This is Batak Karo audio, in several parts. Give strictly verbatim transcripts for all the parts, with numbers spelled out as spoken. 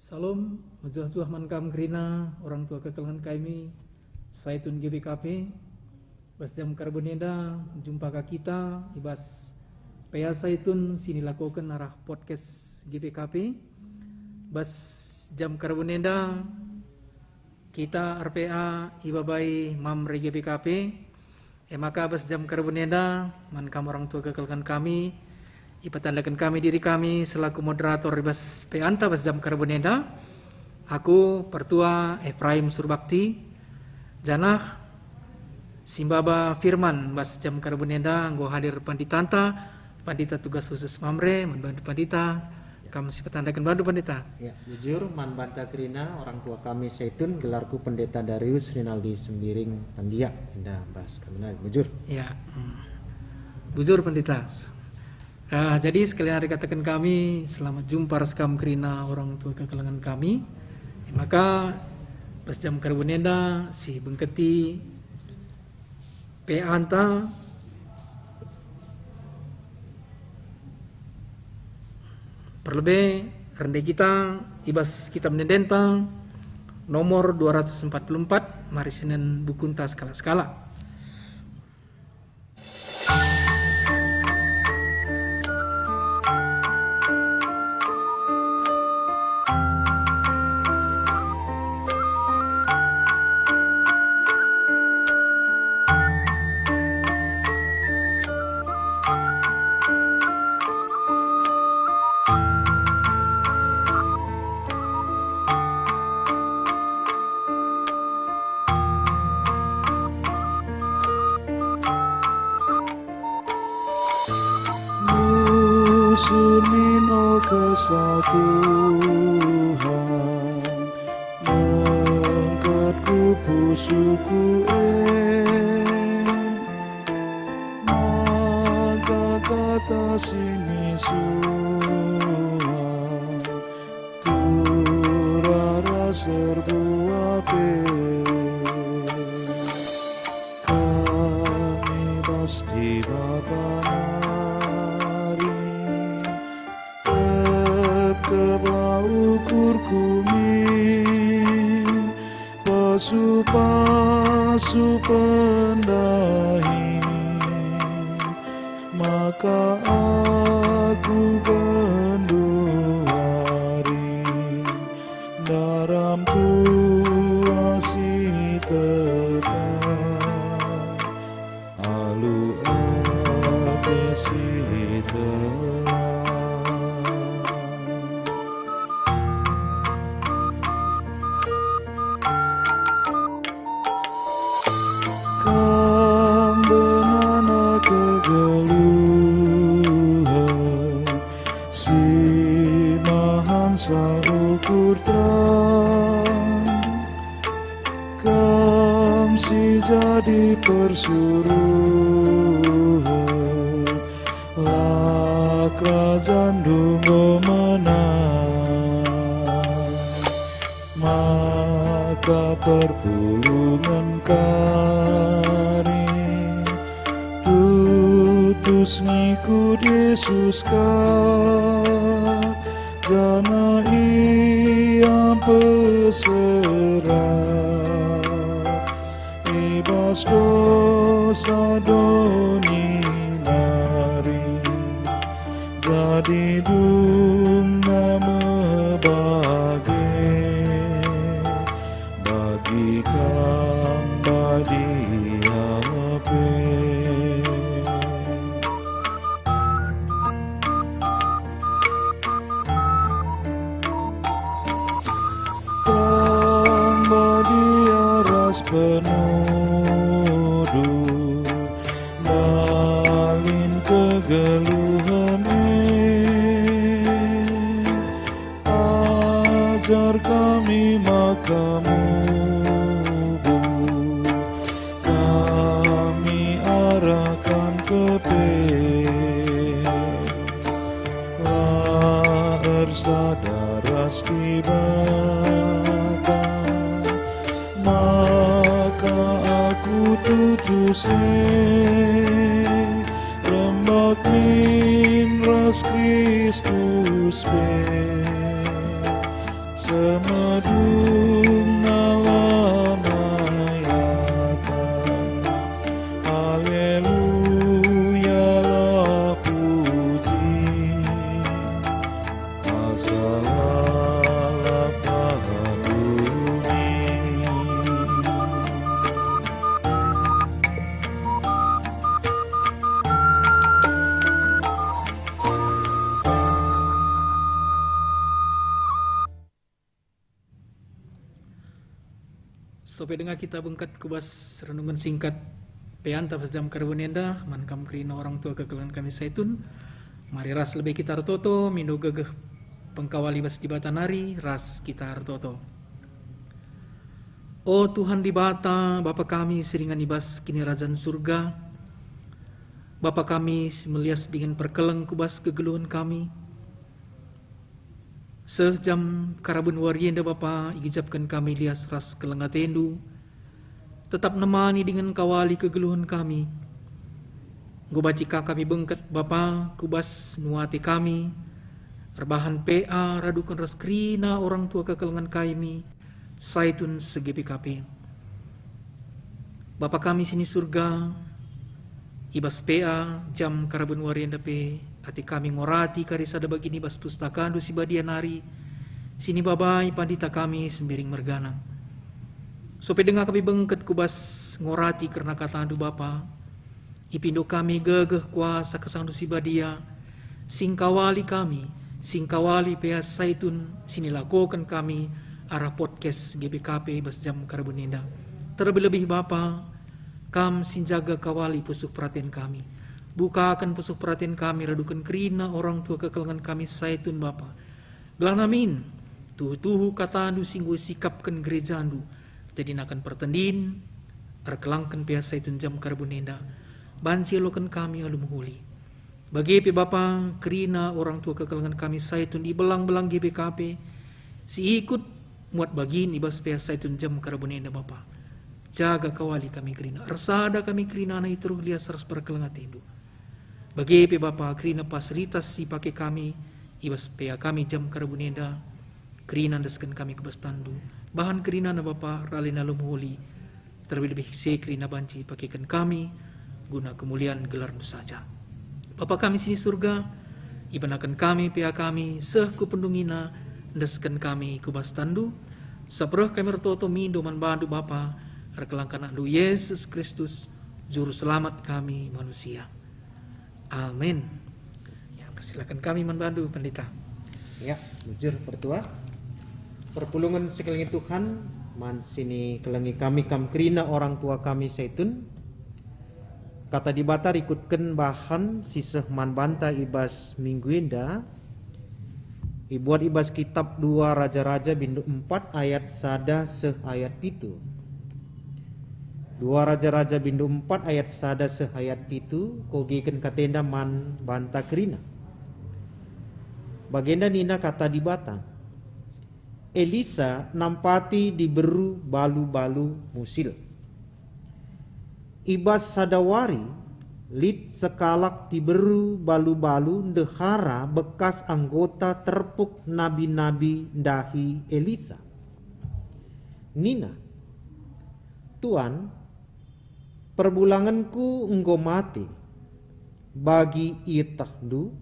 Salom, mejuah-juah man kam kerina orang tua kekelengen kami, Saitun G B K P. Bas jam karaben enda, jumpa ka kita i bas P A Saitun si nilakoken arah podcast G B K P. Bas jam karaben enda, kita R P A ibabai Mamre G B K P. E maka bas jam karaben enda, man kam orang tua kekelengen kami, ipetandaken kami diri kami selaku moderator i bas P A-nta bas jam karaben enda. Aku, Pertua Efraim Surbakti, janah si maba firman bas jam karaben enda enggo hadir panditanta, Pandita tugas khusus Mamre, man bandu Pandita, kam si petandaken bandu, Pandita. Ya, bujur, man banta kerina orang tua kami Saitun, gelarku Pendeta Darius Rinaldi Sembiring Pandia, enda bas kami nari, bujur. Ya, hmm. Bujur, Pandita. Ah, jadi sekali nari kataken kami, selamat jumpa ras kam kerina orang tua kekelengen kami. Maka, pas jam karaben enda, si bengketi P A-nta, perlebe rende kita i bas kitab ende-enda nomor dua ratus empat puluh empat, mari sinen bukunta sekala-sekala. Surmin o Kesah Tuhan, mengkat ku pusuhku e, maka kata si misuah, turah ras erbuah pe. Kami bas Dibata nari, tep-teplah ukurku min, pasu-pasu pendahin, maka aku genduari ndaram kuah si tetap, alu ate si telah. Kam benana kegeluhen si mahan saukur terang, Kam si jadi persuruhen, la kerajanNdu enggo menang. Maka perpulungen kari tutus ngikut Yesus ka, janah Ia peserap i bas dosa doni nari, jadi dungna me bage bagi Kam badia pe. Terang badia ras penuduh, dalin kegeluhen e. Ajar kami maka mubuh, kami arahkan kepe. La ersada ras Dibata, maka aku tutus e, rembak min ras Kristus pe. Semedungna lanai ata, Haleluya, la puji, asa lalap doni. Sope denga kita bengket ku bas renungen singkat peanta bas jam karaben enda, man kam kerina orang tua kekelengen kami Saitun. Mari ras lebe kita ertoto, mindo gegeh pengkawali bas Dibata nari, ras kita ertoto. O Tuhan Dibata, Bapa kami si ringan i bas Kinirajan Surga, Bapa kami si melias dingen perkeleng ku bas kegeluhen kami, seh jam karaben wari enda, Bapa, igejapken kami lias ras keleng ateNdu, tetap nemani dingen kawali kegeluhen kami. Enggo banci ka kami bengket, Bapa, ku bas nuate kami, erbahan P A raduken ras kerina orang tua kekelengen kami, Saitun G B K P. Bapa kami si ni Surga, i bas P A jam karaben wari enda pe, ate kami ngorati kari sada bagin i bas PustakaNdu si Badia nari, si nibabai pandita kami Sembiring mergana. Sope denga kami bengket ku bas ngorati kerna kataNdu, Bapa, ipindo kami gegeh kuasa KesahNdu si Badia, singkawali kami, singkawali P A Saitun si nilakoken kami arah podcast G B K P bas jam karaben enda. Terlebih-lebih Bapa, Kam si njaga kawali pusuh peraten kami. Bukaken pusuh peraten kami raduken kerina orang tua kekelengen kami Saitun, Bapa. Gelah namin, tuhu-tuhu katandu si enggo isikapken gerejandu, tedinaken pertendin, erkelangken pe Saitun jam karaben enda, banci ialoken kami alu mehuli. Bage pe Bapa, kerina orang tua kekelengen kami Saitun i belang-belang G B K P, si ikut muat bagin i bas pe Saitun jam karaben enda Bapa. Jaga kawali kami kerina, ersada kami kerina anak i teruh lias ras perkeleng atendu. Bage pe Bapa, kerina fasilitas si pake kami i bas pe kami jam karaben enda, kerina endesken kami ku bas tandu. Bahan kerinana Bapa, ralena alu mehuli, terlebih-lebih si e kerina banci pakeken kami guna kemulian gelarNdu saja. Bapa kami si i Surga, ibenaken kami pe kami seh ku pendungina, endesken kami ku bas tandu, sabap reh kami ertoto mindo man bandu Bapa, erkelangken anakNdu Yesus Kristus, Juru Selamat kami manusia. Amin. Ya, persilakan kami man bandu, Pendeta. Ya, bujur, Pertua. Perpulungen si kelengi Tuhan, man si kelengi kami kam kerina orang tua kami Saitun. Kata Dibata rikutken bahan si seh man banta i bas minggu enda, ibuat i bas kitab dua Raja-Raja bindu empat ayat sada seh ayat pitu. Dua Raja-Raja bindu empat ayat sada seh ayat pitu, kogeken katenda man banta kerina. Bagenda nina Kata Dibata, Elisa nampati diberu balu-balu musil. I bas sada wari, lit sekalak diberu balu-balu ndehara bekas anggota terpuk nabi-nabi ndahi Elisa. Nina, "Tuan, perbulangenku enggo mate. Bagi ietehndu,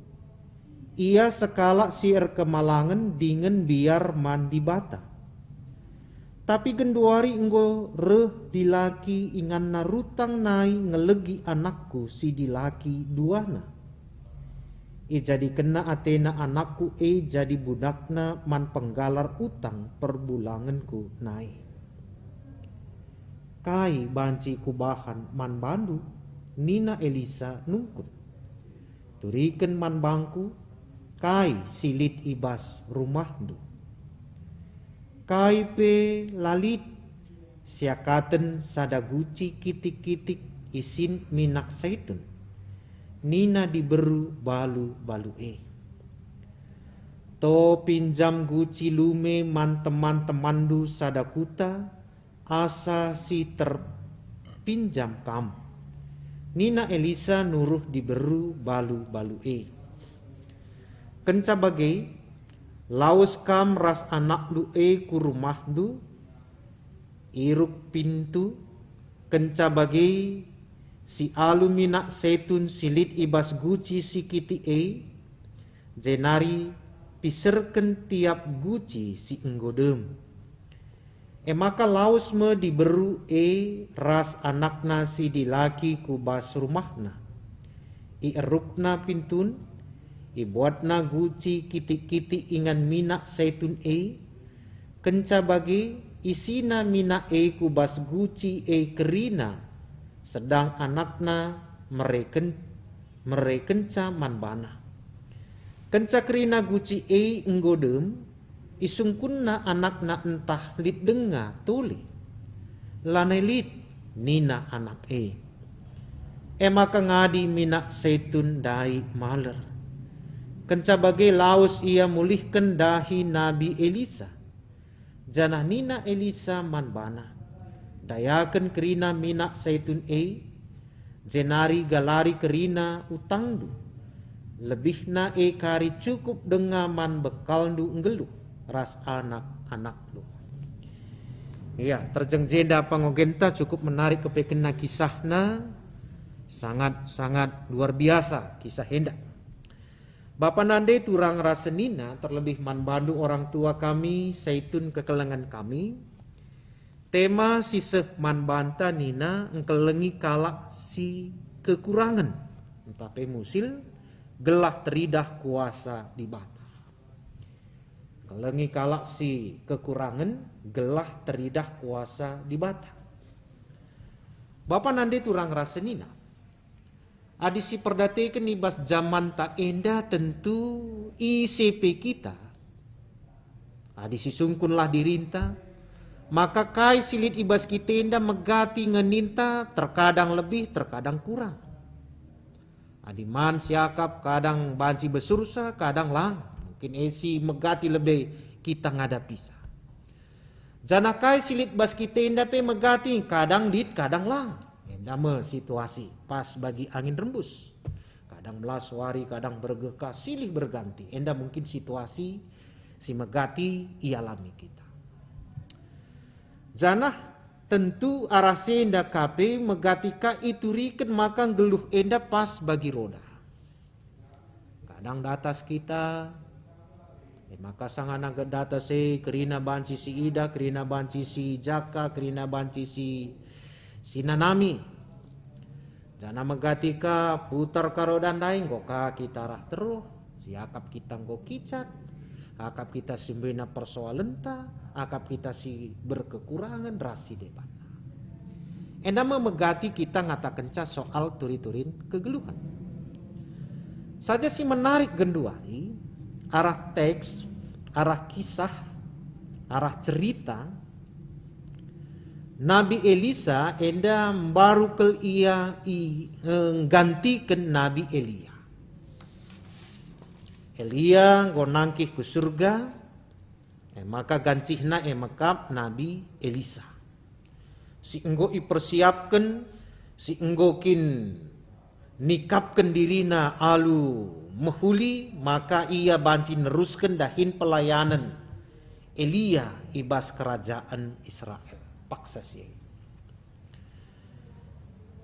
ia sekalak si erkemalangen dingen mbiar man Dibata. Tapi genduari enggo reh dilaki inganna rutang nai ngelegi anakku si dilaki duana. Ijadikenna atena anakku e jadi budakna man penggalar utang perbulangenku nai." "Kai banci kubahan man bandu?" nina Elisa nungkun. "Turiken man bangku kai si lit i bas rumahndu. Kai pe la lit, siakaten sada guci kitik-kitik isin minak saitun," nina diberu balu-balu e. "To pinjam guci lume man teman-temanndu sada kuta, asa si terpinjam kam," nina Elisa nuruh diberu balu-balu e. "Kenca bage, lawes kam ras anakndu e ku rumahndu, iruk pintu, kenca bage si alu minak saitun si lit i bas guci si kitik e, jenari piserken tiap guci si enggo dem. E maka lawes me diberu e ras anakna si dilaki ku bas rumahna. Ierukna pintun, ibuatna guci kitik-kitik ingan minak saitun e, kenca bage isina minak e ku bas guci e kerina, sedang anakna mereken, merekenca man bana. Kenca kerina guci e enggo dem, isungkunna anakna ntah lit denga tole. Lanai lit," nina anak e. E maka ngadi minak saitun ndai maler. Kenca bage lawes ia mulihken ndahi Nabi Elisa. Janah nina Elisa man bana, "Dayaken kerina minak saitun e, jenari galari kerina utangndu. Lebihna e kari cukup denga man bekalndu nggeluh ras anak-anakndu." Iya, terjeng jenda pangogenta cukup menarik kepekenna kisahna, sangat-sangat luar biasa kisah enda. Bapa nande turang ras senina, terlebih man bandu orang tua kami, saitun kekelengen kami. Tema si seh man banta nina engkelengi kalak si kekurangen, ntah pe musil, gelah teridah kuasa Dibata. Engkelengi kalak si kekurangen, gelah teridah kuasa Dibata. Bapa nande turang ras senina. Adi siperdateken i bas jamanta enda, tentu ise pe kita, adi sisungkunlah dirinta, maka kai si lit i bas kita enda megati nge ninta, terkadang lebih, terkadang kurang. Adi man siakap, kadang banci besursa, kadang lang. Mungkin e si megati lebe kita ngadapisa. Janah kai si lit bas kita enda pe megati, kadang lit, kadang lang. Enda me situasi pas bagi angin rembus. Kadang melas wari, kadang bergeh ka, silih berganti. Enda mungkin situasi si megati ialami kita. Janah tentu arah si enda ka pe megati ka ituriken maka nggeluh enda pas bagi roda. Kadang datas kita, e maka sangana datas e kerina banci siidah, kerina banci sijaka, kerina banci si, sinanami. Janah megati ka putar ka roda ndai, enggo ka kita rah teruh, siakap kita enggo kicat, akap kita si mbena persoalenta, akap kita si berkekurangen ras si debanna. Enda me megati kita ngatakenca soal turi-turin kegeluhen. Saja si menarik genduari, arah teks, arah kisah, arah cerita, Nabi Elisa enda mbaru kal ia i, eh, nggantiken Nabi Elia. Elia enggo nangkih ku surga, e maka gancihna e mekap Nabi Elisa, si enggo ipersiapken, si enggo kin nikapken dirina alu mehuli, maka ia banci nerusken dahin pelayanen Elia i bas kerajaan Israel. Paksa si e.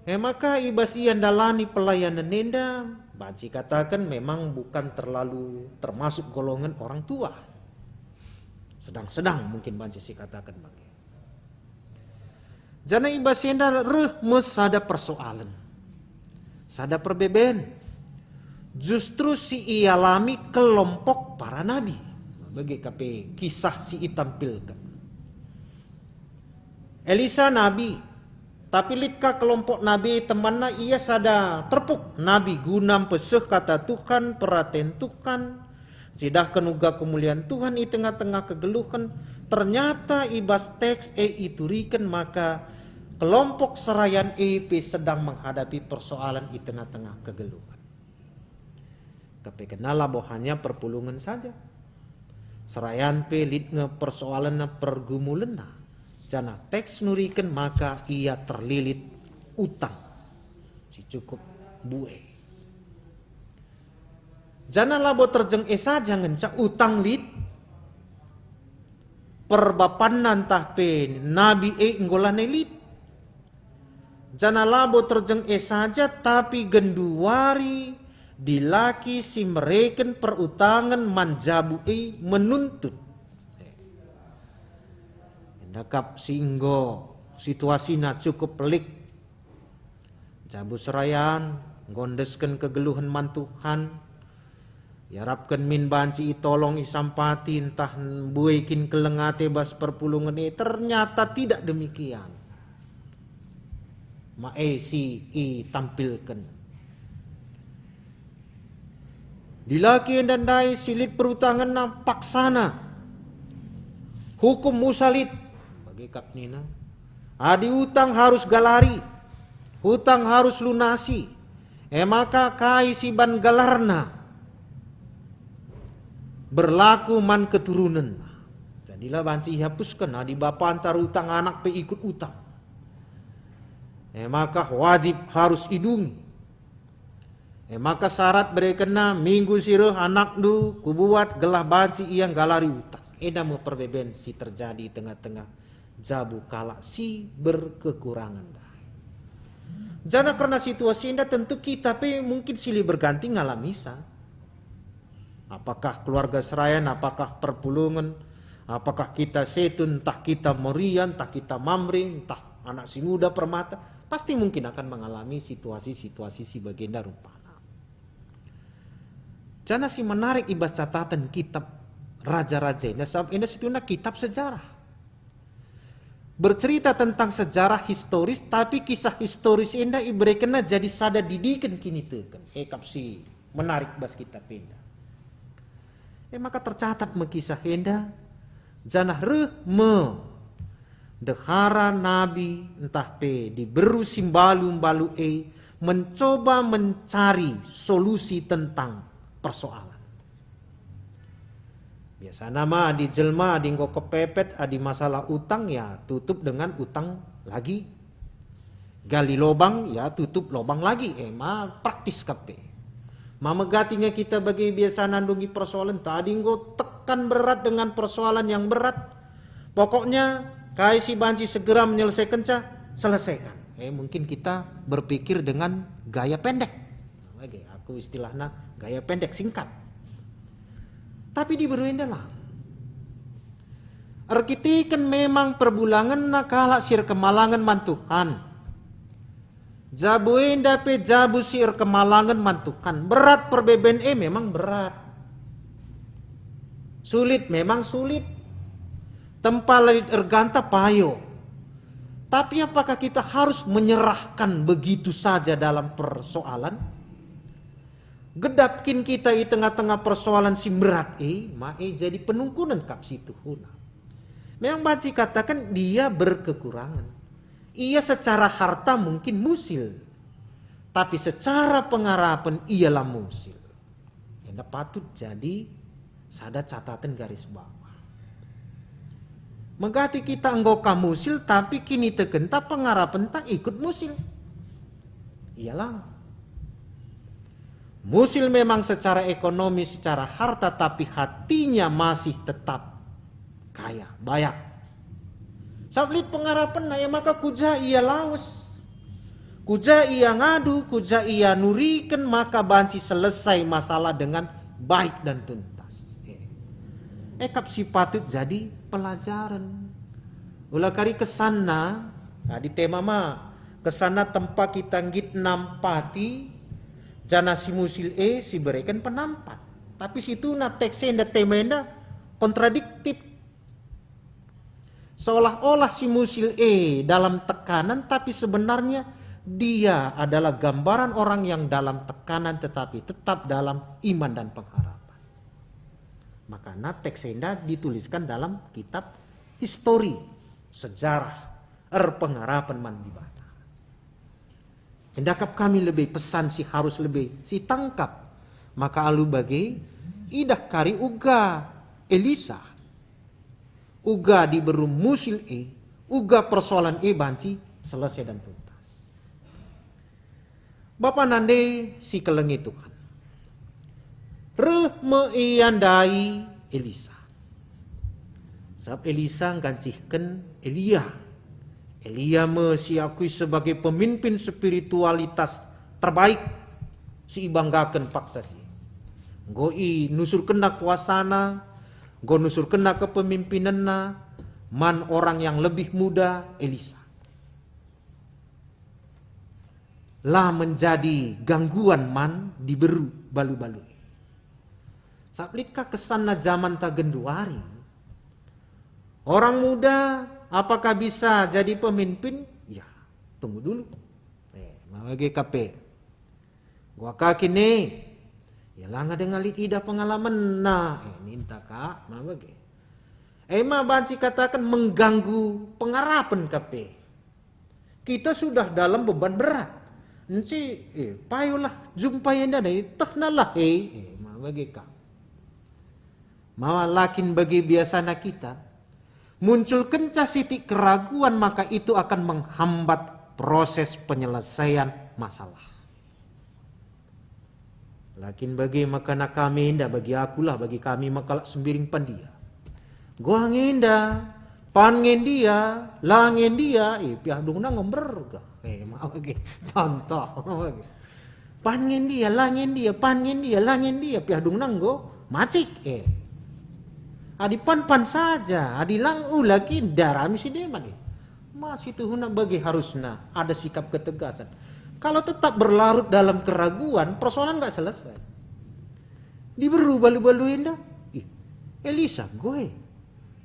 E maka i bas ia ndalani pelayanen enda, banci kataken memang bukan terlalu termasuk golongan orang tua. Sedang-sedang mungkin banci sikataken bage. Janah i bas enda reh me sada persoalen, sada perbeben, justru si ialami kelompok para nabi. Bage ka pe kisah si itampilken. Elisa nabi, tapi lit ka kelompok nabi temanna, ia sada terpuk nabi guna mpeseh kata Tuhan, peraten Tuhan, cidahken uga kemulian Tuhan i tengah-tengah kegeluhen. Ternyata i bas teks e ituriken maka kelompok serayan e pe sedang menghadapi persoalan i tengah-tengah kegeluhen. Tapi kena labo hanya perpulungen saja. Serayan pe lit nge persoalenna, pergumulenna. Janah teks nuriken maka ia terlilit utang si cukup mbue. Janah labo terjeng e saja ngenca utang lit, perbapanna ntah pe nabi e enggo lanai lit. Janah labo terjeng e saja, tapi genduari dilaki si mereken perutangen man jabu e menuntut. Enda kap si enggo situasina cukup pelik. Jabu serayan enggo endesken kegeluhen man Tuhan, iarapken min banci itolong, isampati, ntah mbue kin keleng ate bas perpulungen e. Ternyata tidak demikian. Ma e si itampilken. Dilaki enda ndai si lit perutangenna paksana. Hukum Musa lit, bage kap nina. Adi utang harus galari, utang harus lunasi, e maka kai si ban galarna berlaku man keturunenna. Jadilah banci ihapusken adi bapanta rutang, anak pe ikut utang. E maka wajib harus idungi. E maka syarat berekenna, minggu si reh anakndu kubuat gelah banci ia nggalari utang. Enda me perbeben si terjadi i tengah-tengah jabu kalak si berkekurangen ndai. Janah kerna situasi enda tentu kita pe mungkin silih berganti ngalamisa. Apakah keluarga serayan, apakah perpulungen, apakah kita Setun, ntah kita Moria, ntah kita Mamre, ntah anak si nguda Permata, pasti mungkin akan mengalami situasi-situasi si bagenda rupana. Janah si menarik i bas catatan kitab Raja-Raja enda, sabap enda situhuna kitab sejarah. Bercerita tentang sejarah historis, tapi kisah historis enda iberekenna jadi sada didiken kiniteken. E kap si menarik bas kitab enda. E maka tercatat me kisah enda, janah reh me ndehara nabi ntah pe diberu si mbalu-mbalu e mencoba mencari solusi tentang persoalan. Biasana ma adi jelma adi enggo kepepet adi masalah utang, ya tutup dengan utang lagi. Gali lobang, ya tutup lobang lagi. E ma praktis kap e. Ma megati nge kita bage biasana ndungi persoalan, tadi enggo tekan berat dengan persoalan yang berat. Pokoknya kai si banci segera menyelesaikenca, selesaikan. E mungkin kita berpikir dengan gaya pendek. Bage, aku istilahna gaya pendek, singkat. Tapi diberu enda lang. Erkiteken memang perbulangenna kalak si erkemalangen man Tuhan. Jabu enda pe jabu si erkemalangen man Tuhan. Berat perbeben e memang berat. Sulit memang sulit. Tempa lit erganta payo. Tapi apakah kita harus menyerahkan begitu saja dalam persoalan? Gedap kin kita i tengah-tengah persoalan si berat e, ma e jadi penungkunen kap si tuhuna. Memang banci kataken dia berkekurangan. Ia secara harta mungkin musil, tapi secara pengarapen ia la musil. Enda patut jadi sada cataten garis bawah. Megati kita enggo ka musil, tapi kinitekenta pengarapenta ikut musil. Ialah musil memang secara ekonomi, secara harta, tapi hatinya masih tetap kaya, bayak. Sabap lit pengarapenna, e maka kuja ia lawes, kuja ia ngadu, kuja ia nuriken, maka banci selesai masalah dengan baik dan tuntas. E, e kap si patut jadi pelajaren. Ula kari kesanna, adi tema ma, kesanna tempa kita nggit nampati, janah si musil e si bereken penampat. Tapi situhuna teks enda, tema enda kontradiktif. Seolah-olah si musil e dalam tekanan, tapi sebenarnya dia adalah gambaran orang yang dalam tekanan tetapi tetap dalam iman dan pengharapan. Makana teks enda dituliskan dalam kitab histori, sejarah, erpengarapen man Dibata. Endakap kami lebe pesan si harus lebe si tangkap, maka alu bage idah kari uga Elisa, uga diberu musil e, uga persoalan e banci selesai dan tuntas. Bapa nande si kelengi Tuhan, reh me ia ndai Elisa. Sabap Elisa nggancihken Elia. Elia me si akui sebagai pemimpin spiritualitas terbaik si ibanggaken paksa si. Enggo inusurkenna kuasana, enggo nusurkenna kepemimpinenna man orang yang lebih muda, Elisa. La menjadi gangguan man diberu balu-balu e. Sabap lit ka kesanna jaman ta genduari. Orang muda apakah bisa jadi pemimpin? Ya, tunggu dulu. Eh, ma bage kap e. Gua ka kin e. Ya langa denga lit idah pengalamenna. Eh, ninta ka, ma bage. E ma banci kataken mengganggu pengarapen kap e. Kita sudah dalam beban berat. Enci, eh, payolah jumpai enda dai, tehnalah, eh, eh, ma bage ka. Ma la kin bage biasana kita, munculkenca sitik keraguan, maka itu akan menghambat proses penyelesaian masalah. La kin bage maka na kami enda, bagi akulah, bagi kami maka la sembiring pandia. Gua ngenda, pan ngendia, la ngendia, eh, piah dungna ngemberga. Eh, ma bage. Contoh, ma bage. Pan ngendia, la ngendia, pan ngendia, la ngendia, piah dungna enggo macik, eh. Adi pan-pan saja, adi lang ula kin darami si deman, eh. Ma situhuna bage harusna ada sikap ketegasan. Kalau tetap berlarut dalam keraguan, persoalan nggak selesai. Diberu balu-balu enda, ih, Elisa, goe.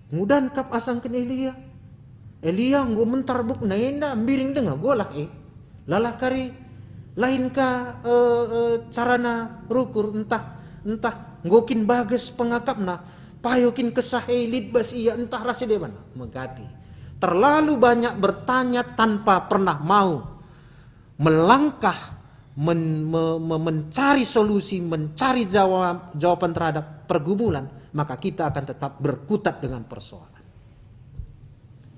Ngudan kap asangken Elia. Elia enggo mentar bukna enda, mbiring denga golah e. Lalah kari lain ka, e, e, carana rukur, entah, entah enggo kin bages pengakapna, payo kin kesah e lit bas ia, entah ras si deban. Megati. Terlalu banyak bertanya tanpa pernah mau melangkah men-, me-, me-, mencari solusi, mencari jawab, jawaban terhadap pergumulan, maka kita akan tetap berkutat dengan persoalan.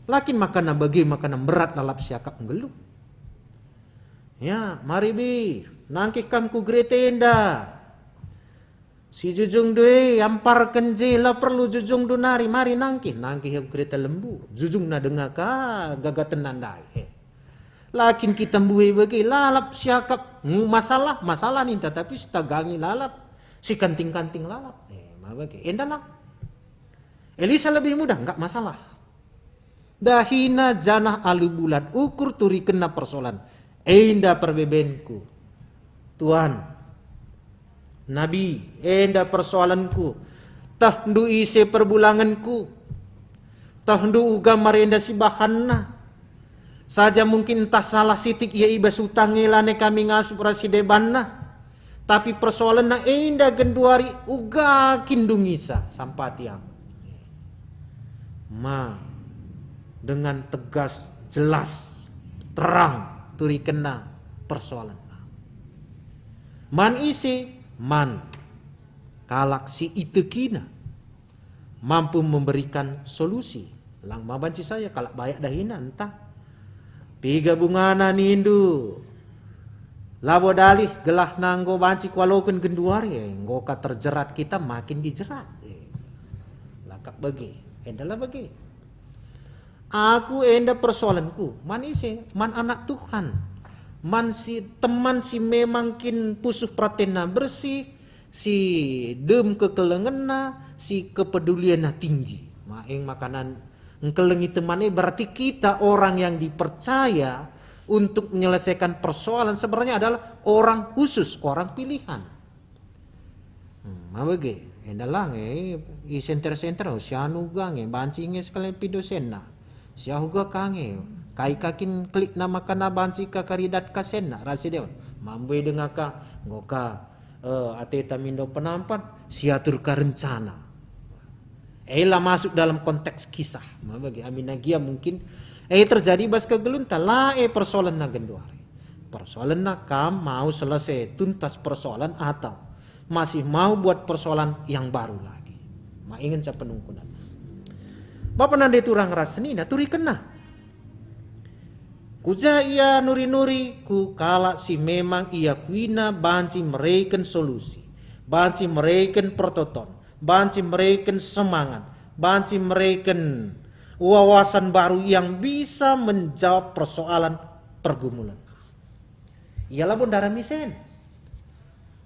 Lakin makana bage makana mberat lalap siakap nggeluh. Ya, mari bi, nangkih kam ku gereta enda. Si jujungndu e, amparken je, la perlu jujungndu nari, mari nangkih, nangkih aku gereta lembu. Jujungna denga ka gagatenna ndai. Eh. Lakin kita mbue bage, lalap siakap, ngu-, masalah, masalah ninta, tapi sitagangi lalap, sikanting-kanting lalap. Eh, ma bage, endalah. Elisa lebih mudah, enggak masalah. Dahina janah alu bulat ukur turikenna persoalan. Enda perbebenku. Tuan, Nabi, enda persoalenku. Tehndu ise perbulangenku. Tehndu uga marenda si bahanna. Saja mungkin ntah salah sitik ia i bas utang e, lanai kami ngasup ras si debanna. Tapi persoalenna enda genduari uga kin ndungisa, sampati aku. Ma, dengan tegas, jelas, terang, turikenna persoalenna. Man ise? Man kalak si itekina. Mampu memberikan solusi. Lang ma banci saja kalak bayak dahina, entah piga bungana nindu, labo dalih gelah nanggo banci kualoken genduari, eh, enggo ka terjerat kita makin dijerat. Eh, lakap bage, endalah bage. Aku enda persoalenku, man ise? Man anak Tuhan. Man si teman si memang kin pusuh peratenna bersih, si dem kekelengenna, si kepedulianna tinggi. Ma eng makanan engkelengi teman e, berarti kita orang yang dipercaya untuk menyelesaikan persoalan sebenarnya adalah orang khusus, orang pilihan. Hmm, ma bage, endalah nge i senter-senter, oh, si anu uga nge, banci nge sekali pindo senna. Si ahu uga ka nge, kai ka kin kelikna makana banci ka karidat ka senna, ras si deban. Mambe denga ka, enggo ka, eh, ateta mindo penampat, siatur ka rencana. E la masuk dalam konteks kisah. Ma bage, aminna gia mungkin, eh, terjadi bas kegeluhenta, la e persoalenna genduari. Persoalenna kam mau selesai tuntas persoalan atau masih mau buat persoalan yang baru lagi. Ma ingen ca penungkunan. Bapa nande turang ras senina, turikenna. Ku ja ia nuri-nuri, ku kalak si memang iakuina banci mereken solusi, banci mereken pertoton, banci mereken semangat, banci mereken wawasan baru yang bisa menjawab persoalan pergumulan. Ia labo ndarami sen.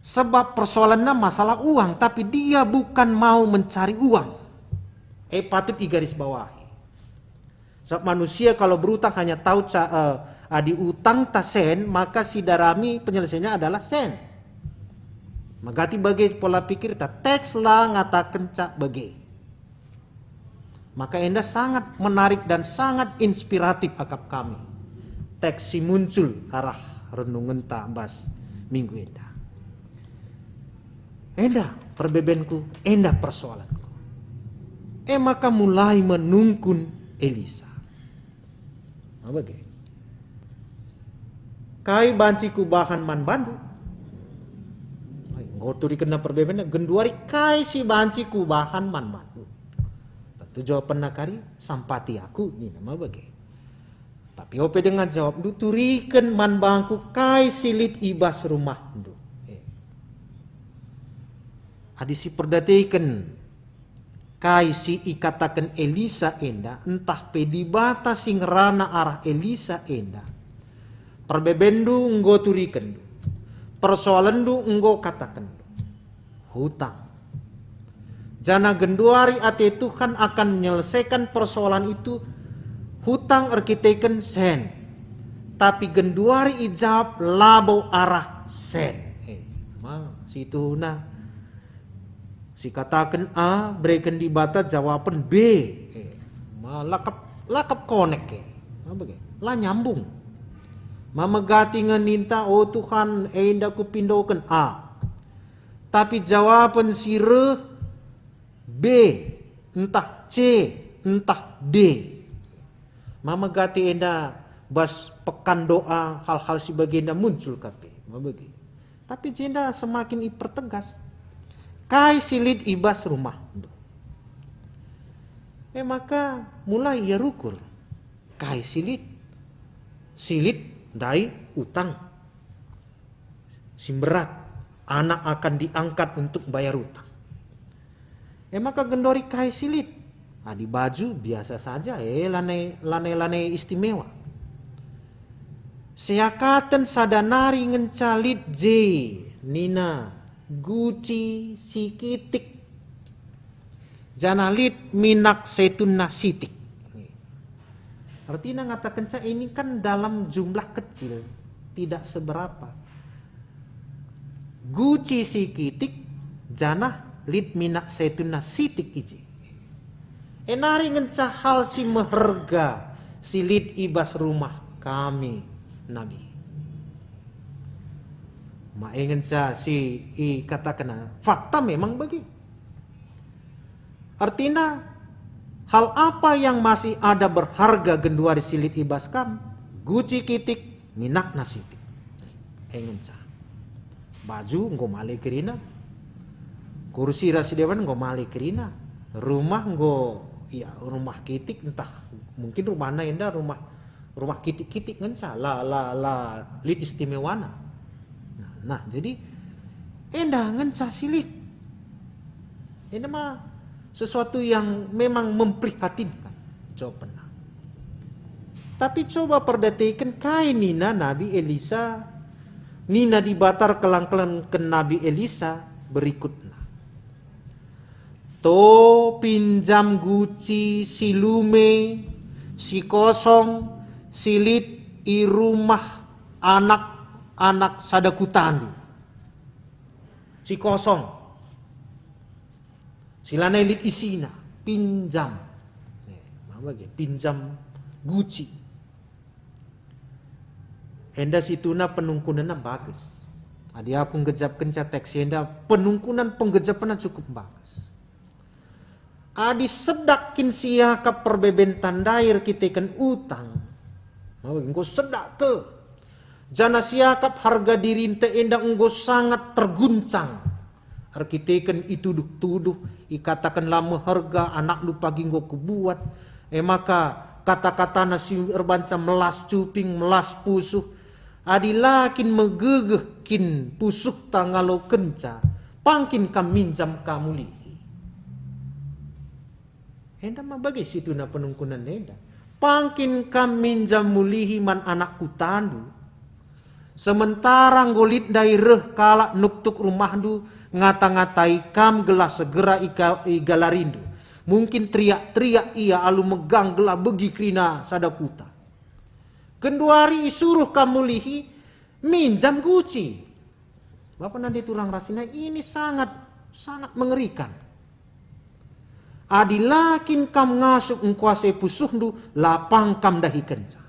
Sebab persoalanna masalah uang, tapi dia bukan mau mencari uang. Eh, patut igarisbawahi. Sebab manusia kalau berutang hanya tahu ca-, eh, adi utangta sen, maka si darami penyelesaiannya adalah sen. Megati bage pola pikirta, teks la ngatakenca bage. Maka enda sangat menarik dan sangat inspiratif akap kami. Teks si muncul arah renungenta bas minggu enda. Enda perbebenku, enda persoalanku. E maka mulai menungkun Elisa. Apa ge? Kai banci kubahan man bandu? Ai, enggo turikenna perbebenna, genduari kai si banci kubahan man bandu? Tentu jawabenna kari, sampati aku, nina ma bage. Tapi ope denga jawabndu, turiken man bangku kai si lit i bas rumahndu. Eh. Adi siperdateken kai si ikataken Elisa enda, ntah pe Dibata si ngerana arah Elisa enda, perbebenndu enggo turikenndu, persoalenndu enggo katakenndu. Hutang. Janah genduari ate Tuhan akan menyelesaikan persoalan itu, hutang erkiteken sen. Tapi genduari ijawab labo arah sen. Eh, ma, situhuna. Sikataken A, bereken Dibata jawaben B. Eh, ma lakap La kap konek e. Apa ke? La nyambung. Mamegati nge ninta, "O Tuhan, enda kupindoken A." Tapi jawapen si reh B, ntah C, ntah D. Mamegati enda bas pekan doa, hal-hal si bagenda muncul kap e. Mabegi. Tapi jenda semakin ipertegas kai si lit i bas rumahndu. E maka mulai ia rukur kai si lit. Si lit ndai utang si mberat, anak akan diangkat untuk bayar utang. E maka gendori kai si lit. Adi baju biasa saja, e lanai, lanai, lanai istimewa. Seakaten sada nari ngenca lit je, nina, guci si kitik. Janah lit minak saitunna sitik. Artina ngatakenca ini kan dalam jumlah kecil, tidak seberapa. Guci si kitik, janah lit minak saitunna sitik i je. E nari ngenca hal si meherga si lit i bas rumah kami, Nabi. Ma e ngenca si ikatakenna, fakta memang bagi. Artina, hal apa yang masih ada berharga genduari si lit i bas kam? Guci kitik, minakna sitik. E ngenca. Baju enggo male kerina. Kursi ras si deban enggo male kerina. Rumah enggo, ya, rumah kitik, entah mungkin rumahna enda rumah, rumah kitik-kitik ngenca, la, la, la lit istimewana. Nah, nah, jadi enda ngenca si lit. Enda ma sesuatu yang memang memprihatinkan, jawabna. Tapi coba perdatiken kai nina Nabi Elisa, nina Dibata erkeleng-kelengken Nabi Elisa berikutna. To pinjam guci si lume, si kosong, si lit i rumah anak-anak sada kutandu. Si kosong. Si lanai lit isina, pinjam. Eh, maba ge, pinjam guci. Enda situhuna penungkunenna mbages. Adi aku nggejapkenca teks enda, penungkunan penggejapenna cukup mbages. Adi sedak kin siakap perbebenta ndai erkiteken utang, maba ge, enggo sedak kal. Janah siakap harga dirinta enda enggo sangat terguncang. Erkiteken ituduh-tuduh, ikataken la meherga, anakndu pagi enggo kubuat. E maka kata-katana si erbanca melas cuping, melas pusuh. Adi la kin megegeh kin pusuhta ngalokenca, pang kin kam minjam ka mulihi. Enda ma bage situhuna penungkunen enda. Pang kin kam minjam mulihi man anak kutandu? Sementara enggo lit ndai reh kalak nuktuk rumahndu, ngata-ngatai kam gelah segera ika-, igalarindu. Mungkin teriak-teriak ia alu megang gelah begi kerina sada kuta. Genduari isuruh kam mulihi, minjam guci. Bapa nande turang rasina ini sangat, sangat mengerikan. Adi la kin kam ngasup engkuasai pusuhndu, la pang kam ndahikenca.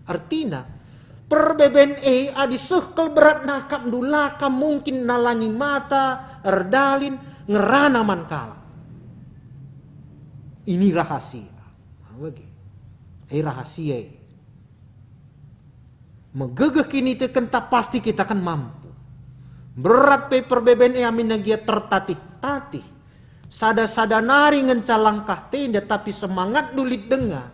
Ertina, perbeben e adi seh kal berat nakapndu, la kam mungkin nalangi mata, erdalin, ngerana man kalak. Ini rahasia. Bage. E rahasia e. Megegeh kinitekenta pasti kita kan mampu. Berat pe perbeben e aminna gia tertatih-tatih. Sada-sada nari ngenca langkah tenda, tapi semangatndu lit denga,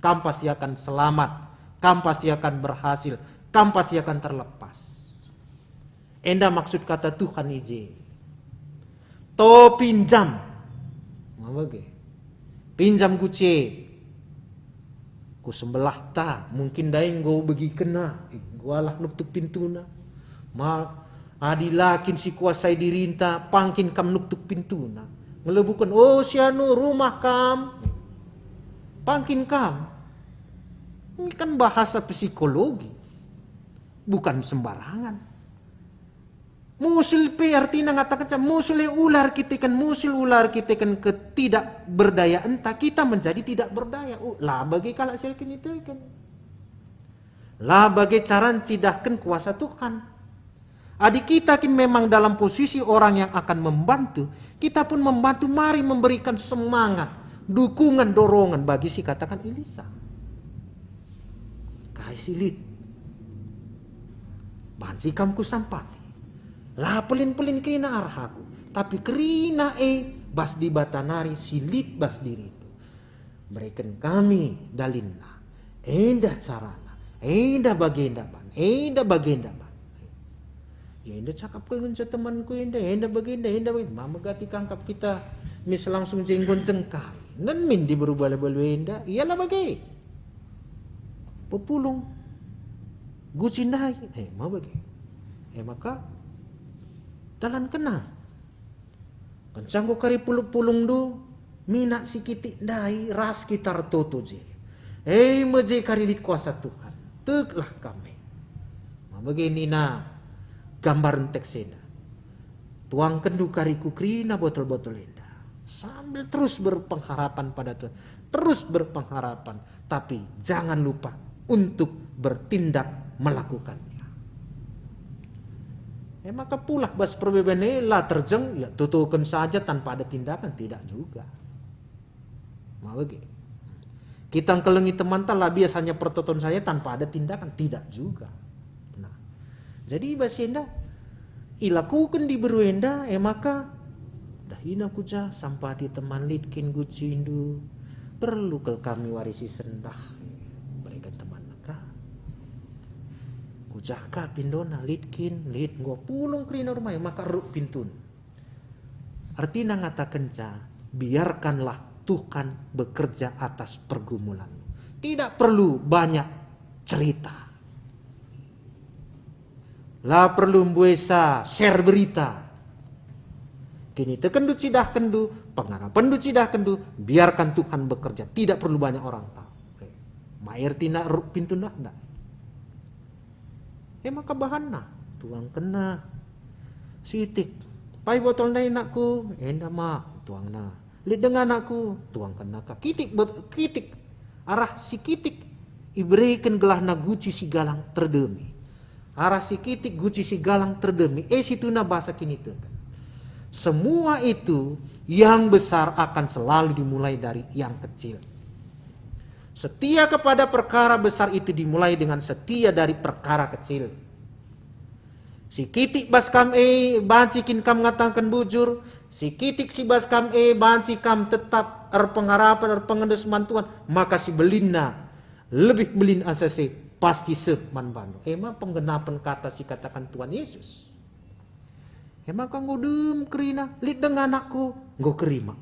kam pasti akan selamat, kam pasti akan berhasil, kam pasti akan terlepas. Enda maksud kata Tuhan i je. To pinjam. Maba ge. Pinjam guci e. Ku sebelah ta, mungkin ndai enggo begikenna, enggo alah nuktuk pintuna. Ma, adi la kin si kuasai dirinta, pang kin kam nuktuk pintuna. Ngelebuken, "O, si anu, rumah kam." Pang kin kam. Ini kan bahasa psikologi. Bukan sembarangan. Musil pe artina ngatakenca musil e ula erkiteken, musil ula erkiteken ketidakberdayaenta kita menjadi tidak berdaya. Uh, la bage kalak si erkiniteken. La bage cara ncidahken kuasa Tuhan. Adi kita kin memang dalam posisi orang yang akan membantu, kita pun membantu, mari memberikan semangat, dukungan, dorongan bagi si katakan Elisa. Kai si lit? Banci kam kusampati. La pelin-pelin kerina arah aku, tapi kerina e bas Dibata nari si lit bas dirindu. Bereken kami dalinna. Enda carana. Enda bagenda ban. Enda bagenda ban. Ya, enda cakap kal ngenca temanku enda, enda bagenda, enda bagenda. Mama gati kangkap kita mis langsung jenggon jengkal. Nen min diberu bale-bale enda, ialah bage. Pepulung. Guci ndai. Eh, ma bage. Eh, maka dalan kena. Kenca enggo kari pulung-pulungndu, minak si kitik ndai ras kita ertoto je. E me je kari lit kuasa Tuhan. Teklah kam e. Ma bage nina gambaren teks enda. Tuangkenndu kari ku kerina botol-botol enda. Sambil terus berpengharapan pada Tuhan. Terus berpengharapan. Tapi jangan lupa untuk bertindak melakukannya. E maka pulah bas perbeben e la terjeng, ya, totoken saja tanpa ada tindakan, tidak juga. Ma bage. Kita ngkelengi temanta la bias hanya pertoton saja tanpa ada tindakan, tidak juga. Nah, jadi i bas enda, ilakuken diberu enda, e maka, dahina ku ja, sampati teman lit kin gucindu, perlu kal kami wari si sendah, bereken temanna ka. Ku ja ka pindona lit kin, lit enggo pulung kerina rumah e, maka eruk pintun. Ertina ngatakenca, biarkanlah Tuhan bekerja atas pergumulanmu. Tidak perlu banyak cerita. La perlu mbuesa share berita. Kinitekenndu cidahkenndu, pengarapenndu cidahkenndu, biarkan Tuhan bekerja. Tidak perlu banyak orang tahu. Oke. Ma ertina eruk pintu ndah, ndah. E maka bahanna, tuangkenna. Sitik. Pai botol ndai nakku, enda ma, tuangna. Lit denga nakku, tuangkenna ka. Kitik, bot-, kitik. Arah si kitik ibereken gelahna guci si galang terdemi. Arah si kitik guci si galang terdemi. E situna basa kiniteken. Semua itu yang besar akan selalu dimulai dari yang kecil. Setia kepada perkara besar itu dimulai dengan setia dari perkara kecil. Si kitik bas kam e banci kin kam ngataken bujur, si kitik si bas kam e banci kam tetap erpengarapen, erpengendes man Tuhan, maka si belinna, lebih belin asa si pasti seh man bandu. E ma penggenapen kata si kataken Tuhan Yesus. E maka enggo dem kerina, lit denga nakku, enggo kerima.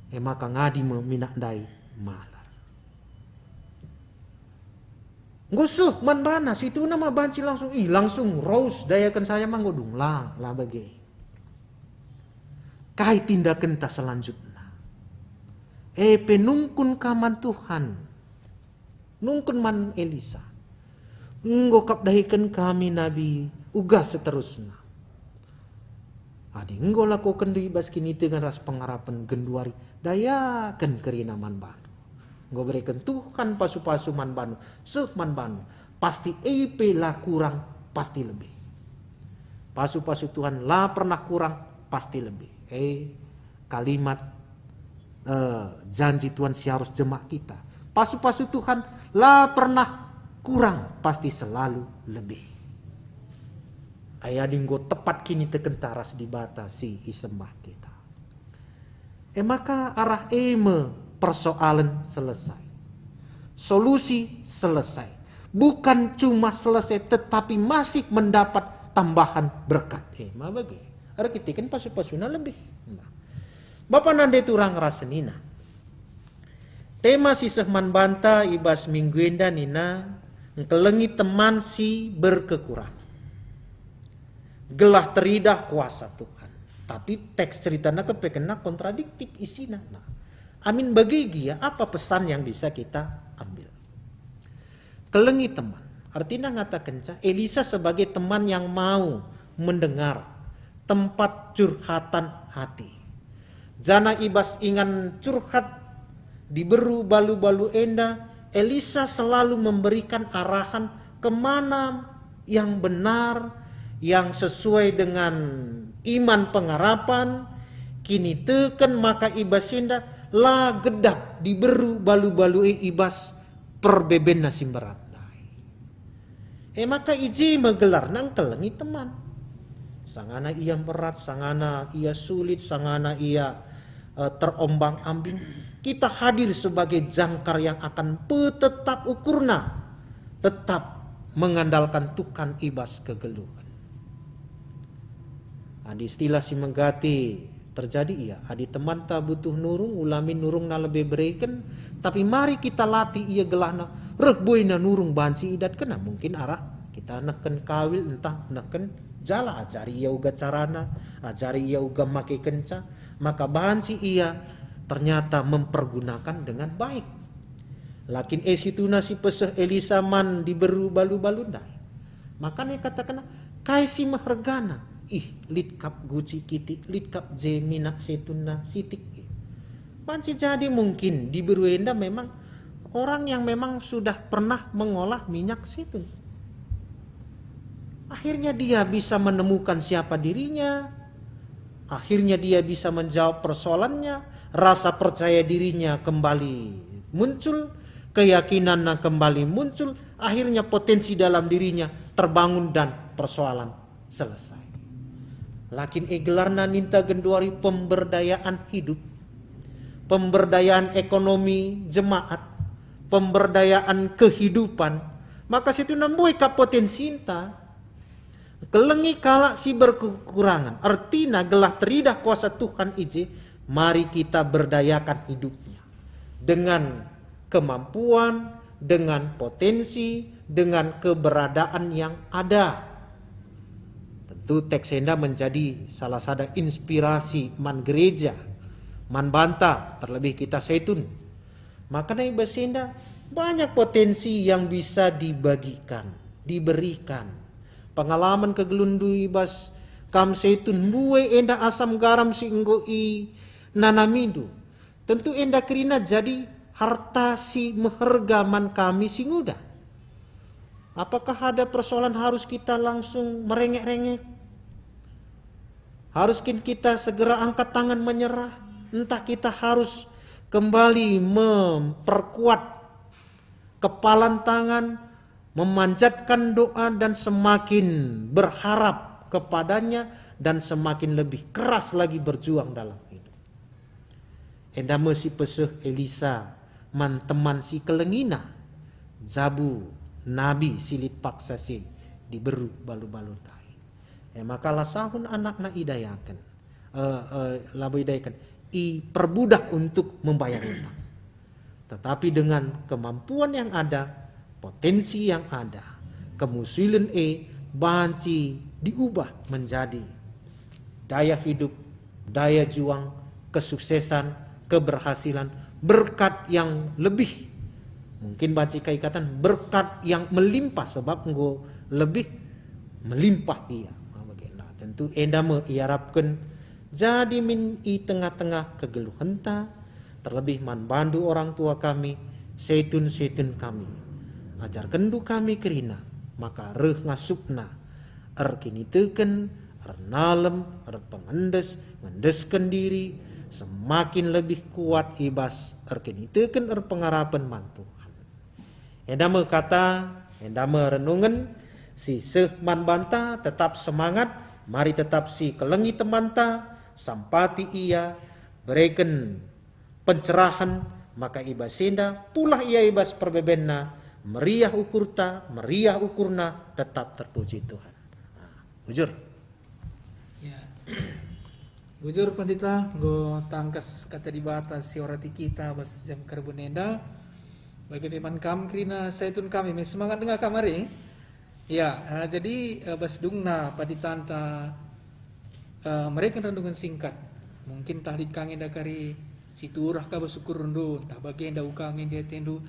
E maka ngadi me minak ndai malar. Enggo seh man bana, situna ma banci langsung, ih, langsung raus dayaken saya ma enggo dung, la, la bage. Kai tindakenta selanjutna? E pe nungkun ka man Tuhan. Nungkun man Elisa, "Enggo kap dahiken kami nabi, uga seterusna. Adi enggo lakokenndu i bas kiniteken ras pengarapen genduari, dayaken kerina man bandu. Enggo bereken Tuhan pasu-pasu man bandu, seh man bandu, pasti e pe la kurang, pasti lebih." Pasu-pasu Tuhan la pernah kurang, pasti lebih. E, kalimat, eh, janji Tuhan si arus jemak kita. Pasu-pasu Tuhan la pernah kurang, pasti selalu lebih. Ai adi enggo tepat kinitekenta ras Dibata si isembah kita. E maka arah e me persoalen selesai. Solusi selesai. Bukan cuma selesai, tetapi masih mendapat tambahan berkat. E, ma bage. Erkiteken pasu-pasuna lebih. Nah. Bapa nande turang ras senina. Tema si seh man banta i bas minggu enda nina, "Engkelengi teman si berkekurangan." Gelah teridah kuasa Tuhan. Tapi teks ceritana kepekenna kontradiktif isina. Nah, amin bage gia, apa pesan yang bisa kita ambil? Kelengi teman. Artina ngatakenca Elisa sebagai teman yang mau mendengar, tempat curhatan hati. Janah i bas ingan curhat diberu balu-balu enda, Elisa selalu memberikan arahan kemana yang benar, yang sesuai dengan iman pengharapan, kiniteken maka i bas enda la gedap diberu balu-balu e i bas perbebenna si mberat ndai. E maka i je me gelarna engkelengi teman. Sangana ia mberat, sangana ia sulit, sangana ia, eh, terombang-ambing, kita hadir sebagai jangkar yang akan petetap ukurna, tetap mengandalkan Tuhan i bas kegeluhen. Adi istilah si megati terjadi ia, adi temanta butuh nurung, ulamin nurungna lebe bereken, tapi mari kita latih ia gelahna reh buena nurung banci idatkenna. Mungkin arah kita nehken kawil, ntah nehken jala, ajari ia uga carana, ajari ia uga makekenca, maka banci ia ternyata mempergunakan dengan baik. Lakin e situhuna si peseh Elisa man diberu balu-balu ndai. Makana ikatakenna, "Kai si mehergana? Ih, lit kap guci kitik, lit kap je minak saitunna sitik." Banci jadi mungkin diberu enda memang orang yang memang sudah pernah mengolah minyak zaitun. Akhirnya dia bisa menemukan siapa dirinya, akhirnya dia bisa menjawab persoalannya, rasa percaya dirinya kembali muncul, keyakinannya kembali muncul, akhirnya potensi dalam dirinya terbangun dan persoalan selesai. Lakin e gelarna ninta genduari pemberdayaan hidup, pemberdayaan ekonomi jemaat, pemberdayaan kehidupan, maka situhuna mbue kap potensinta. Kelengi kalak si berkekurangan, ertina gelah teridah kuasa Tuhan i je, mari kita berdayakan hidupnya dengan kemampuan, dengan potensi, dengan keberadaan yang ada. Tentu teks enda menjadi salah sada inspirasi man gereja, man banta, terlebih kita Zaitun. Makana i bas enda banyak potensi yang bisa dibagikan, diberikan. Pengalaman kegeluhndu i bas kam Zaitun, mbue enda asam garam si enggo inanamindu. Tentu enda kerina jadi harta si meherga man kami si nguda. Apakah ada persoalan harus kita langsung merengek-rengek? Harus kin kita segera angkat tangan menyerah? Entah kita harus kembali memperkuat kepalan tangan, memanjatkan doa, dan semakin berharap kepada-Nya, dan semakin lebih keras lagi berjuang dalam hidup. Enda me si peseh Elisa man teman si kelengina, jabu nabi si lit paksa si diberu balu-balu ndai. E maka la sahun anakna idayaken, eh, eh, labo idayaken, iperbudak untuk membayar utang. Tetapi dengan kemampuan yang ada, potensi yang ada, kemusilen e banci diubah menjadi daya hidup, daya juang, kesuksesan, keberhasilan, berkat yang lebih. Mungkin banci ka ikataken berkat yang melimpah, sebab enggo lebih melimpah ia. Nah, bage-, nah, tentu enda me iarapken jadi min i tengah-tengah kegeluhenta, terlebih man bandu orang tua kami, Zaitun-Zaitun kami. Ajarkenndu kami kerina, maka reh ngasupna, erkiniteken, ernalem, erpengendes, ngendesken diri, semakin lebih kuat i bas erkiniteken erpengarapen man Tuhan. Enda me kata, enda me renungen si seh man banta, tetap semangat, mari tetap si kelengi temanta, sampati ia, bereken pencerahen, maka i bas enda pulah ia i bas perbebenna, meriah ukurta, meriah ukurna, tetap terpuji Tuhan. Nah, bujur. Ya. Bujur, Pendeta, enggo tangkas Kata Dibata si orati kita bas jam karbon enda. Bage pe man kam kerina Zaitun kami, me semangat denga kam ari. Ya, eh, jadi, eh, bas dungna paditanta, eh, mereken renungan singkat. Mungkin tah lit ka nge enda kari si turah ka bas ukurndu, ntah bage enda uga nge di atendu.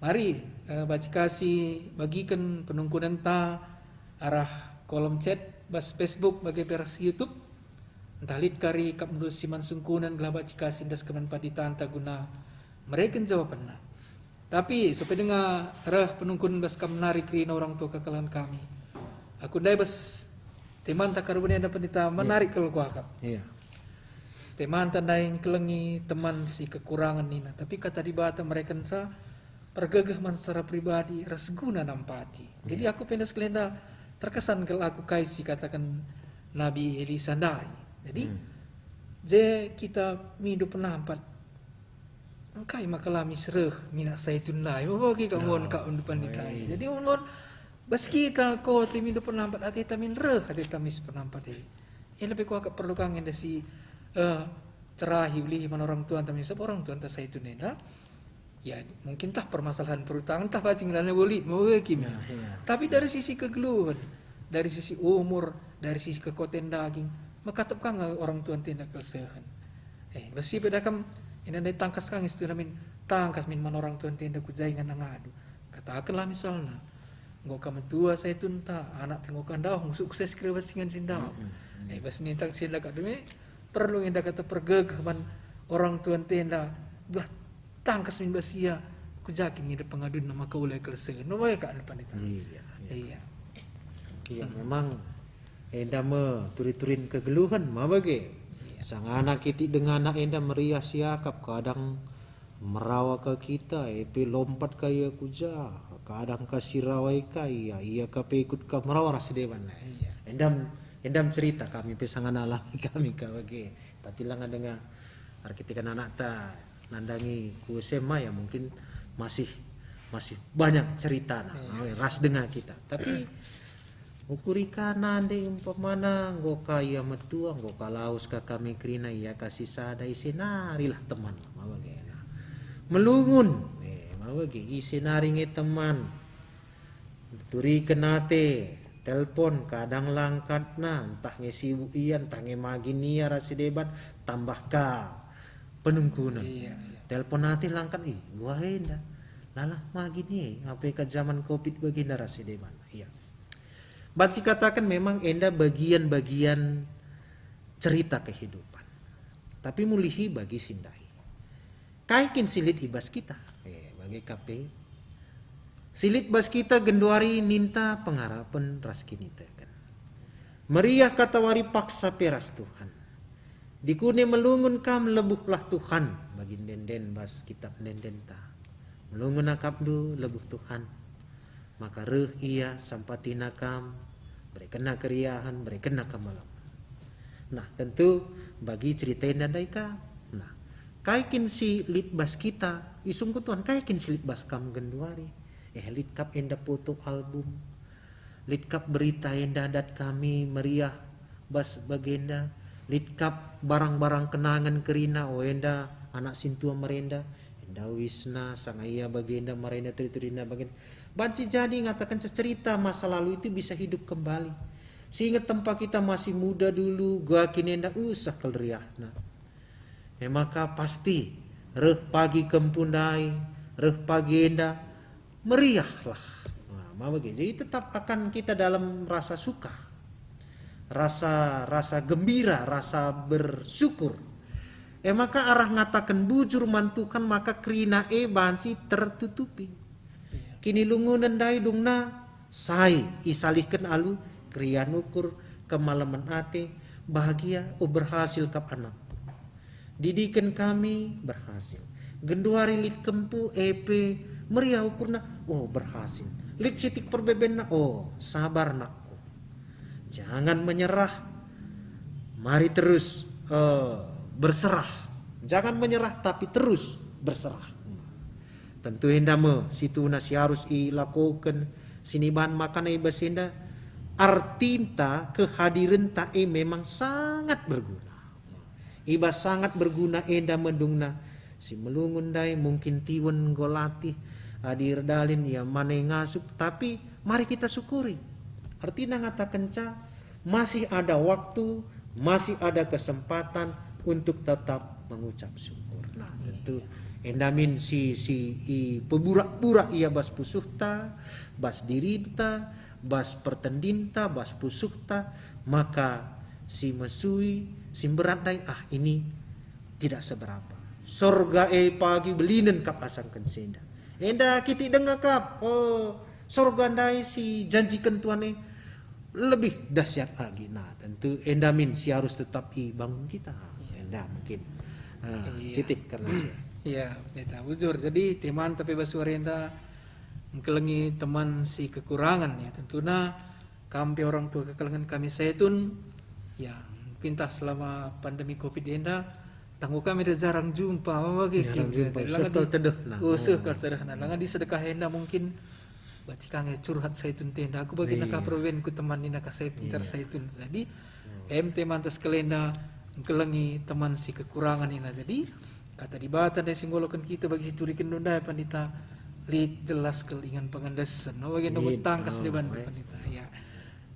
Mari, eh, banci ka si bagiken penungkunenta arah kolom chat bas Facebook bage pe ras YouTube. Ntah lit kari kap ndu si man sungkunen gelah banci ka si ndas kemen panditanta guna mereken jawabenna. Tapi, sope denga reh penungkun bas kam nari kerina orang tua kakalangen kami. Aku ndai bas temanta karbon enda pendeta menarik kal kuakap. Iya. Temanta ndai ngkelengi teman si kekurangen nina, tapi kata Dibata merekenca pergegeh man secara pribadi ras guna nampati. Jadi aku pe ndas kalenda terkesan kal aku kai si kataken Nabi Elisa ndai. Jadi je kita mindo penampat, engkai maka la mis reh minak saitun ndai? Bagi kak ngon kak undupan ditai. Jadi ngon bas kita kote mindo penampat ateta min reh ateta mis penampat e. Enda pe kuakap perlu kang enda si eh, cerahi ulihi man orang tuanta min, sabab orang tuanta saitun enda. Ya, mungkin tah permasalahan perutangan tah banci ngelana boli mau kim. Tapi dari sisi kegeluhen, dari sisi umur, dari sisi kekuatan daging, mekatep kang orang tuanta enda kelsehen. Eh, besi pe dakam enda ndai tangkas kang situ namin tangkas min man orang tuanta enda ku jaingan ngadu. Katakenlah misalna, enggo ka metua saitunta, anak pe enggo ka ndauh, ngusuk ku ses kira bas ingan si ndauh. Eh, bas nintang si enda kak deme, perlu enda kata pergegeh man orang tuanta enda, belah tangkas min bas ia, ku ja kin ngidah pengadunna maka ulai kelsehen. No wae kak pandita. Iya. Iya. Iya, memang enda me turi-turin kegeluhen ma bage. Sangana kitik dengana enda meriah siakap kadang merawa ka kita, e pe lompat ka ia ku ja, kadang ka si rawai ka ia, ia ka pe ikut ka merawa ras deban. Endam, endam cerita kami pe sangana alami kami ka bage. Tapi langa denga erkiteken anakta nandangi ku S M A ya mungkin masih masih banyak cerita nah, ras denga kita. Tapi ukuri ka nande umpamana enggo ka ia metua, enggo ka lawes ka kami kerina ia kasih sada ise nari lah teman ma bage nah. Melungun, eh, ma bage ise nari nge teman. Turiken ate, telpon kadang langkatna, ntah nge sibuk ia, ntah nge magin ia ras si deban, tambah ka penungkunen. Telpon ate langkat, ih, gua enda. Lalah magin ia, ape ka zaman covid bagenda ras si deban. Iya. Banci kataken memang enda bagian-bagian cerita kehidupan. Tapi mulihi bagi si ndai. Kai kin si lit i bas kita? Eh, bage ka pe. Si lit bas kita genduari ninta pengarapen ras kiniteken. Meriah katawari paksa pe ras Tuhan. Dikune melungun kam lebuhlah Tuhan bagi ende-enden bas kitab ende-endenta. Melungun akapndu lebuh Tuhan. Maka reh ia sampatina kam, berekenna keriahen, berekenna kemalemen. Nah, tentu bagi cerita enda ndai ka. Nah, kai kin si lit bas kita, isungkun Tuhan, kai kin si lit bas kam genduari? Eh, lit kap enda foto album. Lit kap berita enda dat kami meriah bas bagenda. Lit kap barang-barang kenangen kerina, o enda anak sintua merenda. Enda uisna, sanga ia bagenda, merenda turi-turina bagenda. Banci jadi ngatakenca cerita masa lalu itu bisa hidup kembali. Seinget tempa kita masih muda dulu, gua kin enda usah kal riahna. E maka pasti reh pagi kempu ndai, reh pagi enda meriahlah. Nah, ma bage. Jadi tetap akan kita dalam rasa suka, rasa rasa gembira, rasa bersyukur. E maka arah ngataken bujur man Tuhan maka kerina e banci tertutupi. Kinilungunen ndai dungna sai isalihken alu keriahen ukur kemalemen ate, bahagia, oh berhasil kap anakku. Didiken kami berhasil. Genduari lit kempu e pe meriah ukurna, oh berhasil. Lit sitik perbebenna, oh sabar nakku. Jangan menyerah, mari terus eh, berserah. Jangan menyerah tapi terus berserah. Tentu enda me situhuna si arus ilakoken siniban makana i bas enda artinta kehadirenta e memang sangat berguna. I bas sangat berguna enda me dungna si melungun ndai mungkin tiwen enggo latih adi erdalin ia mane ngasup, tapi mari kita syukuri. Artina ngatakenca masih ada waktu, masih ada kesempatan untuk tetap mengucap syukur. Nah, tentu enda min si si i peburak-burak ia bas pusuhta, bas dirinta, bas pertendinta, bas pusuhta, maka si mesui, si mberat ndai, ah, ini tidak seberapa. Sorga e pagi belinen kap asangken si enda. Enda kitik denga kap, oh, sorga ndai si janjiken Tuhan e lebih dahsyat lagi. Nah, tentu enda min si arus tetap ibangun kita. Enda mungkin, ah, Iya. sitik karena saya. Iya, Pendeta. Bujur. Jadi, temanta pe bas wari enda engkelengi teman si kekurangan, ya. Tentuna kam pe orang tua kekelengen kami Saitun, ya, mungkin tah selama pandemi covid enda, tanggo kami dah jarang jumpa, apa bage Jarang kin, jumpa, langa di-, seh kal tedehna. oh, seh Oh. kal tedehna. Langa di sedekah enda mungkin banci ka nge curhat Saitun tenda. Aku bagi naka Iya. perwen ku teman ni naka Saitun, car Iya. Saitun. Jadi, Hmm. em temanta sekalenda engkelengi teman si kekurangan ina. Jadi, Kata Dibata ndai si nggoloken kita bagi si turiken ndai, Pandita, lit jelas kal ingan pengendesen. Oh, bagi nunggu Lit, tangkas oh, deban, eh. Pandita. Ya.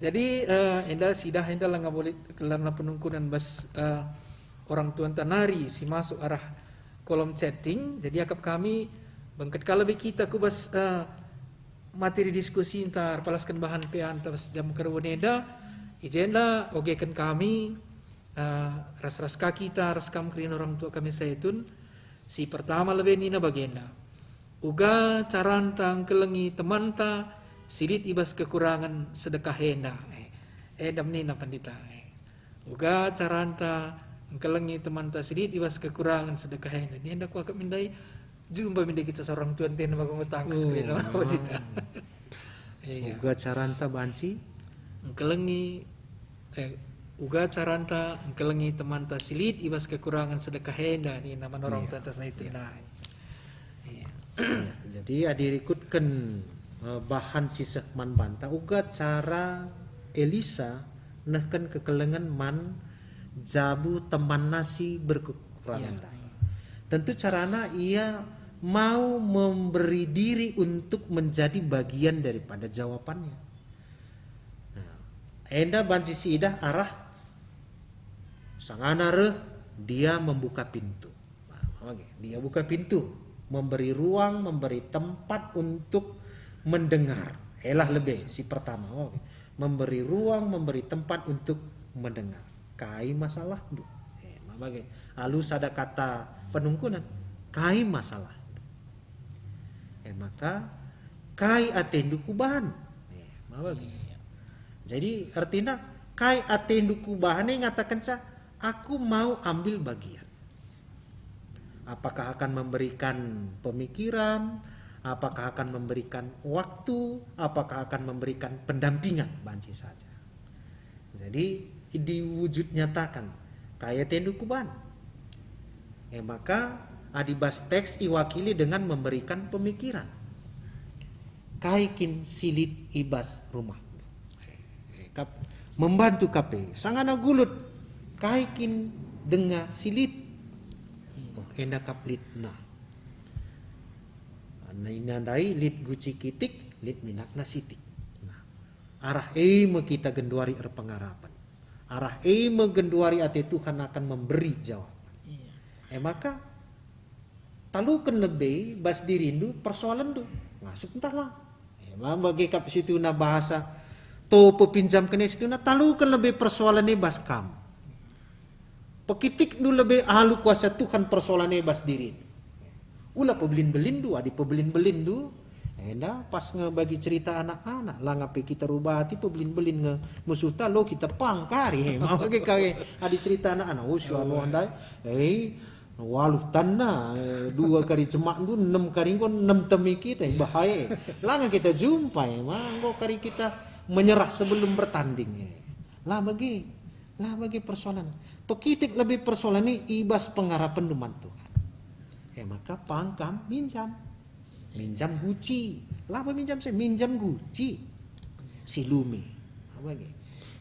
Jadi, eh, enda sidah enda langa bolit kelarna penungkunan bas, eh, orang tuanta nari si masuk arah kolom chatting. Jadi akap kami bengket kal lebe kita ku bas, eh, materi diskusi nta erpalasken bahan P A nta bas jam kerewen enda. I jenda ogeken kami, eh, ras-ras ka kita ras kam kerina orang tua kami Saitun. Si pertama lebe nina bagenda, uga caranta engkelengi temanta si lit i bas kekurangan sedekah enda. Eh, enda nina Pandita. Eh, uga caranta engkelengi temanta si lit i bas kekurangan sedekah enda. Ni enda kuakap min ndai jumpa min ndai kita seorang tuan tena maka ngutangkas Oh, kerina memang. Pandita. Iya. Uga caranta banci? Engkelengi, eh, uga caranta engkelengi temanta si lit i bas kekurangan sedekah enda, nina man orang Iya. tuanta Saitun Iya. nai. Iya. Iya, jadi adi rikutken, eh, bahan si seh man banta, uga cara Elisa nehken kekelengen man jabu temanna si berkekurangan Iya. ndai. Tentu carana ia mau memberi diri untuk menjadi bagian daripada jawabannya. Nah, enda banci siidah arah sangana reh dia membuka pintu. Nah, oke, dia buka pintu, memberi ruang, memberi tempat untuk mendengar. Elah lebe si pertama, oke. Memberi ruang, memberi tempat untuk mendengar. Kai masalahndu? Eh, ma bage. Alu sada kata penungkunan. Kai masalahndu? Eh, maka, kai atendu kubahan? Eh, ma bage. Iya. Jadi, ertina, kai atendu kubahan e ngatakenca, "Aku mau ambil bagian." Apakah akan memberikan pemikiran? Apakah akan memberikan waktu? Apakah akan memberikan pendampingan? Banci saja. Jadi, diwujud nyatakan, kai atendu kubahan. E maka, adi bas teks iwakili dengan memberikan pemikiran. Kai kin si lit i bas rumah? E, kap-, membantu ka pe. Sangana gulut, kai kin denga si lit? Oh, enda kap litna. Nah, ina ndai lit guci kitik, lit minakna sitik. Nah, arah e me kita genduari erpengarapen. Arah e me genduari ate Tuhan akan memberi jawaban. Iya. E maka, taluken lebe bas dirindu persoalenndu. Ngasup ntah la. E ma bage kap situna bahasa, to pepinjamken e situna, taluken lebe persoalen e bas kam. Pekitikndu lebe alu kuasa Tuhan persoalen e bas dirindu. Ula pebelin-belinndu, adi pebelin-belinndu, enda pas nge bagi cerita anak-anak, langa pe kita rubati pebelin-belin nge musuhta lo kita pang kari. Maka ke kari adi cerita anak-anak, oh, si anu ndai, eh, waluh tanna, eh, dua kari jemakndu, enam kari enggo, enam temi kita, eh, bahaya. Langa kita jumpai, ma enggo kari kita menyerah sebelum bertanding, eh. La bage, la bage persoalan. Pekitik lebe persoalan e i bas pengarapenndu man Tuhan. E maka pang kam minjam. Minjam guci. Labo minjam se, minjam guci. Si lume. Apa ge?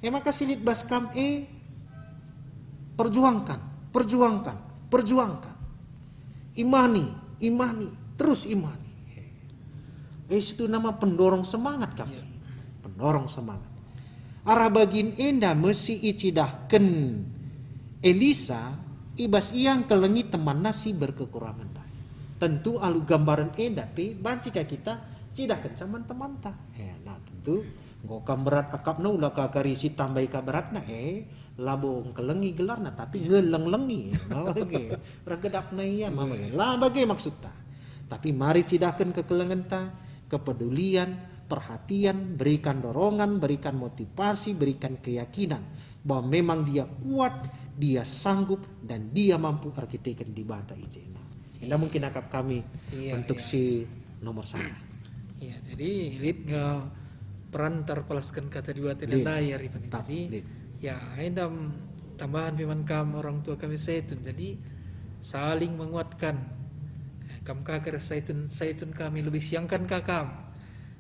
E maka si lit bas kam e, perjuangkan, perjuangkan, perjuangkan. Imani, imani, terus imani. E, situ nama pendorong semangat kami. Iya. Pendorong semangat. Arah bagin enda me si icidahken Elisa i bas ia ngkelengi temanna si berkekurangan ndai. Tentu alu gambaren enda pe banci ka kita cidahkenca man temanta. E, nah, tentu Enggo kam berat akapna, ula ka kari si tambai ka beratna, eh, labo engkelengi gelarna, tapi ngelenglengi, eh, ma bage. Ergedapna ia, ma bage. La bage maksudta. Tapi mari cidahken kekelengenta, kepedulian, perhatian, berikan dorongan, berikan motivasi, berikan keyakinan bahwa memang dia kuat, dia sanggup, dan dia mampu erkiteken Dibata i jena. Enda mungkin akap kami Iya, untuk iya. si nomor sada. Iya, jadi lit nge peran terpalaskan kata dua tenda Lit. ndai ari pani. Tap, Jadi, lit. ya, enda tambahan pe man kam orang tua kami Saitun. Jadi, saling menguatkan. Eh, kam ka kere Saitun, Saitun kami lebih siangkan ka kam.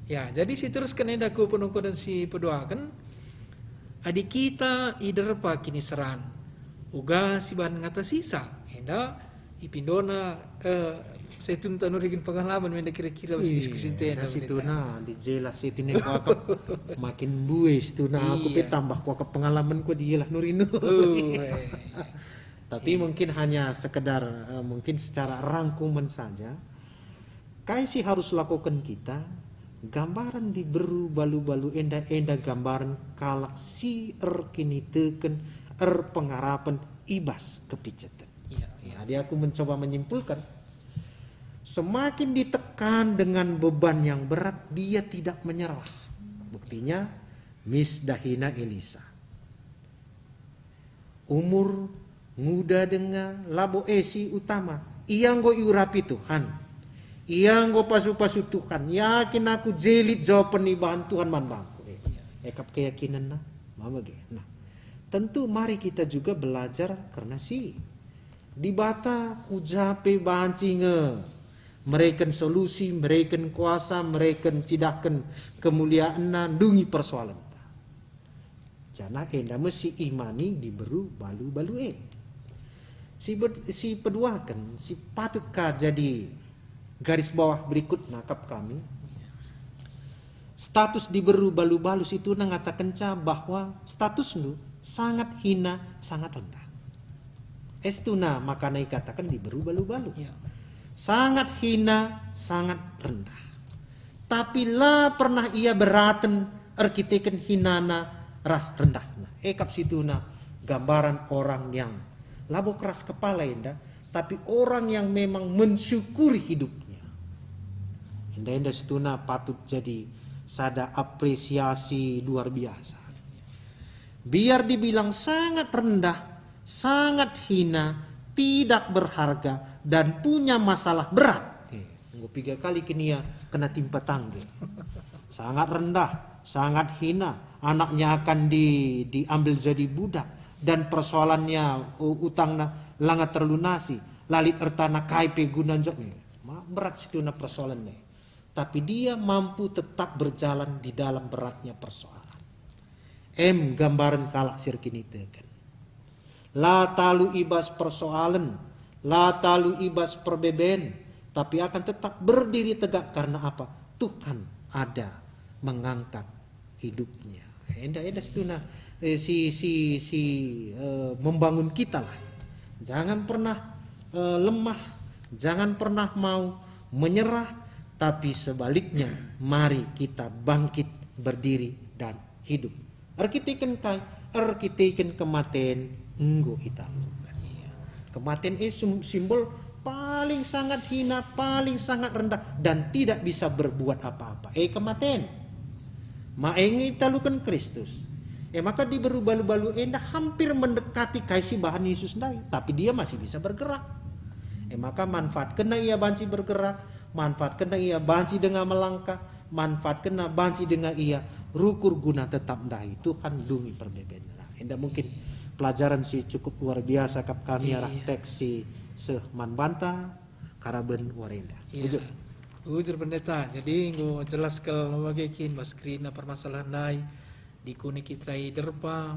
Ya, jadi si terusken enda ku penungkunen si peduaken. Adi kita i derpa kiniseran, uga si bahan ngatasi sa, enda ipindona, eh, Saitun tanuriken pengalaman menda kira-kira bas Iya, diskusi enda, enda si pendeta. Tuna, di jelas si tine kuakap makin mbue si tuna, aku pe Iya. tambah kuakap pengalamanku di jelas nurinu. Oh, eh. Tapi Iya. mungkin hanya sekedar, eh, mungkin secara rangkuman saja. Kai si harus lakoken kita? Gambaren diberu balu-balu enda, enda gambaren kalak si erkiniteken, erpengarapen i bas kepiceten. Iya, iya. Jadi aku mencoba menyimpulkan, semakin ditekan dengan beban yang berat, dia tidak menyerah. Buktinya, mis dahina Elisa. Umur nguda denga labo e si utama. Ia enggo iurapi Tuhan. Ia enggo pasu-pasu Tuhan. Yakin aku je lit jawapen ibahan Tuhan man bangku. Eh, ekap keyakinenna. Ma bage. Nah, tentu mari kita juga belajar kerna si. Dibata ku ja pe banci nge mereken solusi, mereken kuasa, mereken cidahken kemuliaenna, ndungi persoalenta. Janah enda me si imani diberu balu-balu e. Si bed-, si peduaken, si patut ka jadi garis bawah berikutna akap kami. Status diberu balu-balu si tuna ngatakenca bahwa statusndu sangat hina, sangat rendah. E si tuna makana ikataken diberu balu-balu. Ya. Sangat hina, sangat rendah. Tapi la pernah ia beraten erkiteken hinana ras rendahna. Ekap si tuna gambaran orang yang labo keras kepala enda, tapi orang yang memang mensyukuri hidupnya. Enda-enda si tuna patut jadi sada apresiasi luar biasa. Biar dibilang sangat rendah, sangat hina, tidak berharga, dan punya masalah berat. Eh, enggo piga kali kin ia kena timpa tangga. Sangat rendah, sangat hina, anaknya akan di-, diambil jadi budak, dan persoalannya, u-, utangna langa terlunasi, la lit ertana kai pe guna njok. Eh, ma berat si tuna persoalan e. Tapi dia mampu tetap berjalan di dalam beratnya persoalan. Em gambaren kalak si erkiniteken. La talu i bas persoalen, la talu i bas perbeben, tapi akan tetap berdiri tegak karena apa? Tuhan ada mengangkat hidupnya. Enda, enda si tuna, eh, si, si, si, eh, membangun kita lah. Jangan pernah, eh, lemah, jangan pernah mau menyerah, tapi sebaliknya, mari kita bangkit, berdiri, dan hidup. Erkiteken kai? Erkiteken kematen enggo italuken. Iya. Kematen e sum-, simbol paling sangat hina, paling sangat rendah, dan tidak bisa berbuat apa-apa. E kematen. Ma e nge italuken Kristus. E maka diberu balu-balu enda hampir mendekati kai si bahan Yesus ndai, tapi dia masih bisa bergerak. E maka manfaatkenna ia banci bergerak, manfaatkenna ia banci denga melangkah, manfaatkenna banci denga ia rukur guna tetap ndahi Tuhan ndungi perbebenna. Enda mungkin pelajaran si cukup luar biasa kap kami arah Iya. teks si seh man banta karaben wari enda. Iya. Bujur. Bujur, Pendeta. Jadi enggo jelas kal bage kin bas kerina permasalahan ndai, dikune kita i derpa,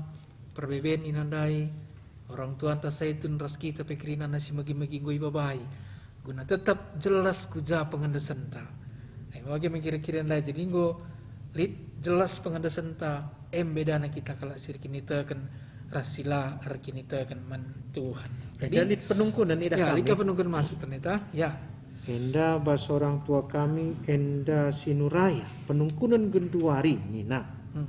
perbeben inandai, orang tuanta Saitun ras kita pe kerina nasi megi-megi enggo ibabai. Guna tetap jelas ku ja pengendesenta. Ai bage me kira-kira ndai, jadi enggo lit jelas pengendesenta, em bedana kita kalak si erkiniteken ras si la erkiniteken man Tuhan. Jadi, Enda lit penungkunen idah ya, kami. Lit ka penungkunen masuk, Pendeta. Ya. Enda bas orang tua kami, enda si Nuraya, penungkunen genduari nina. Hmm.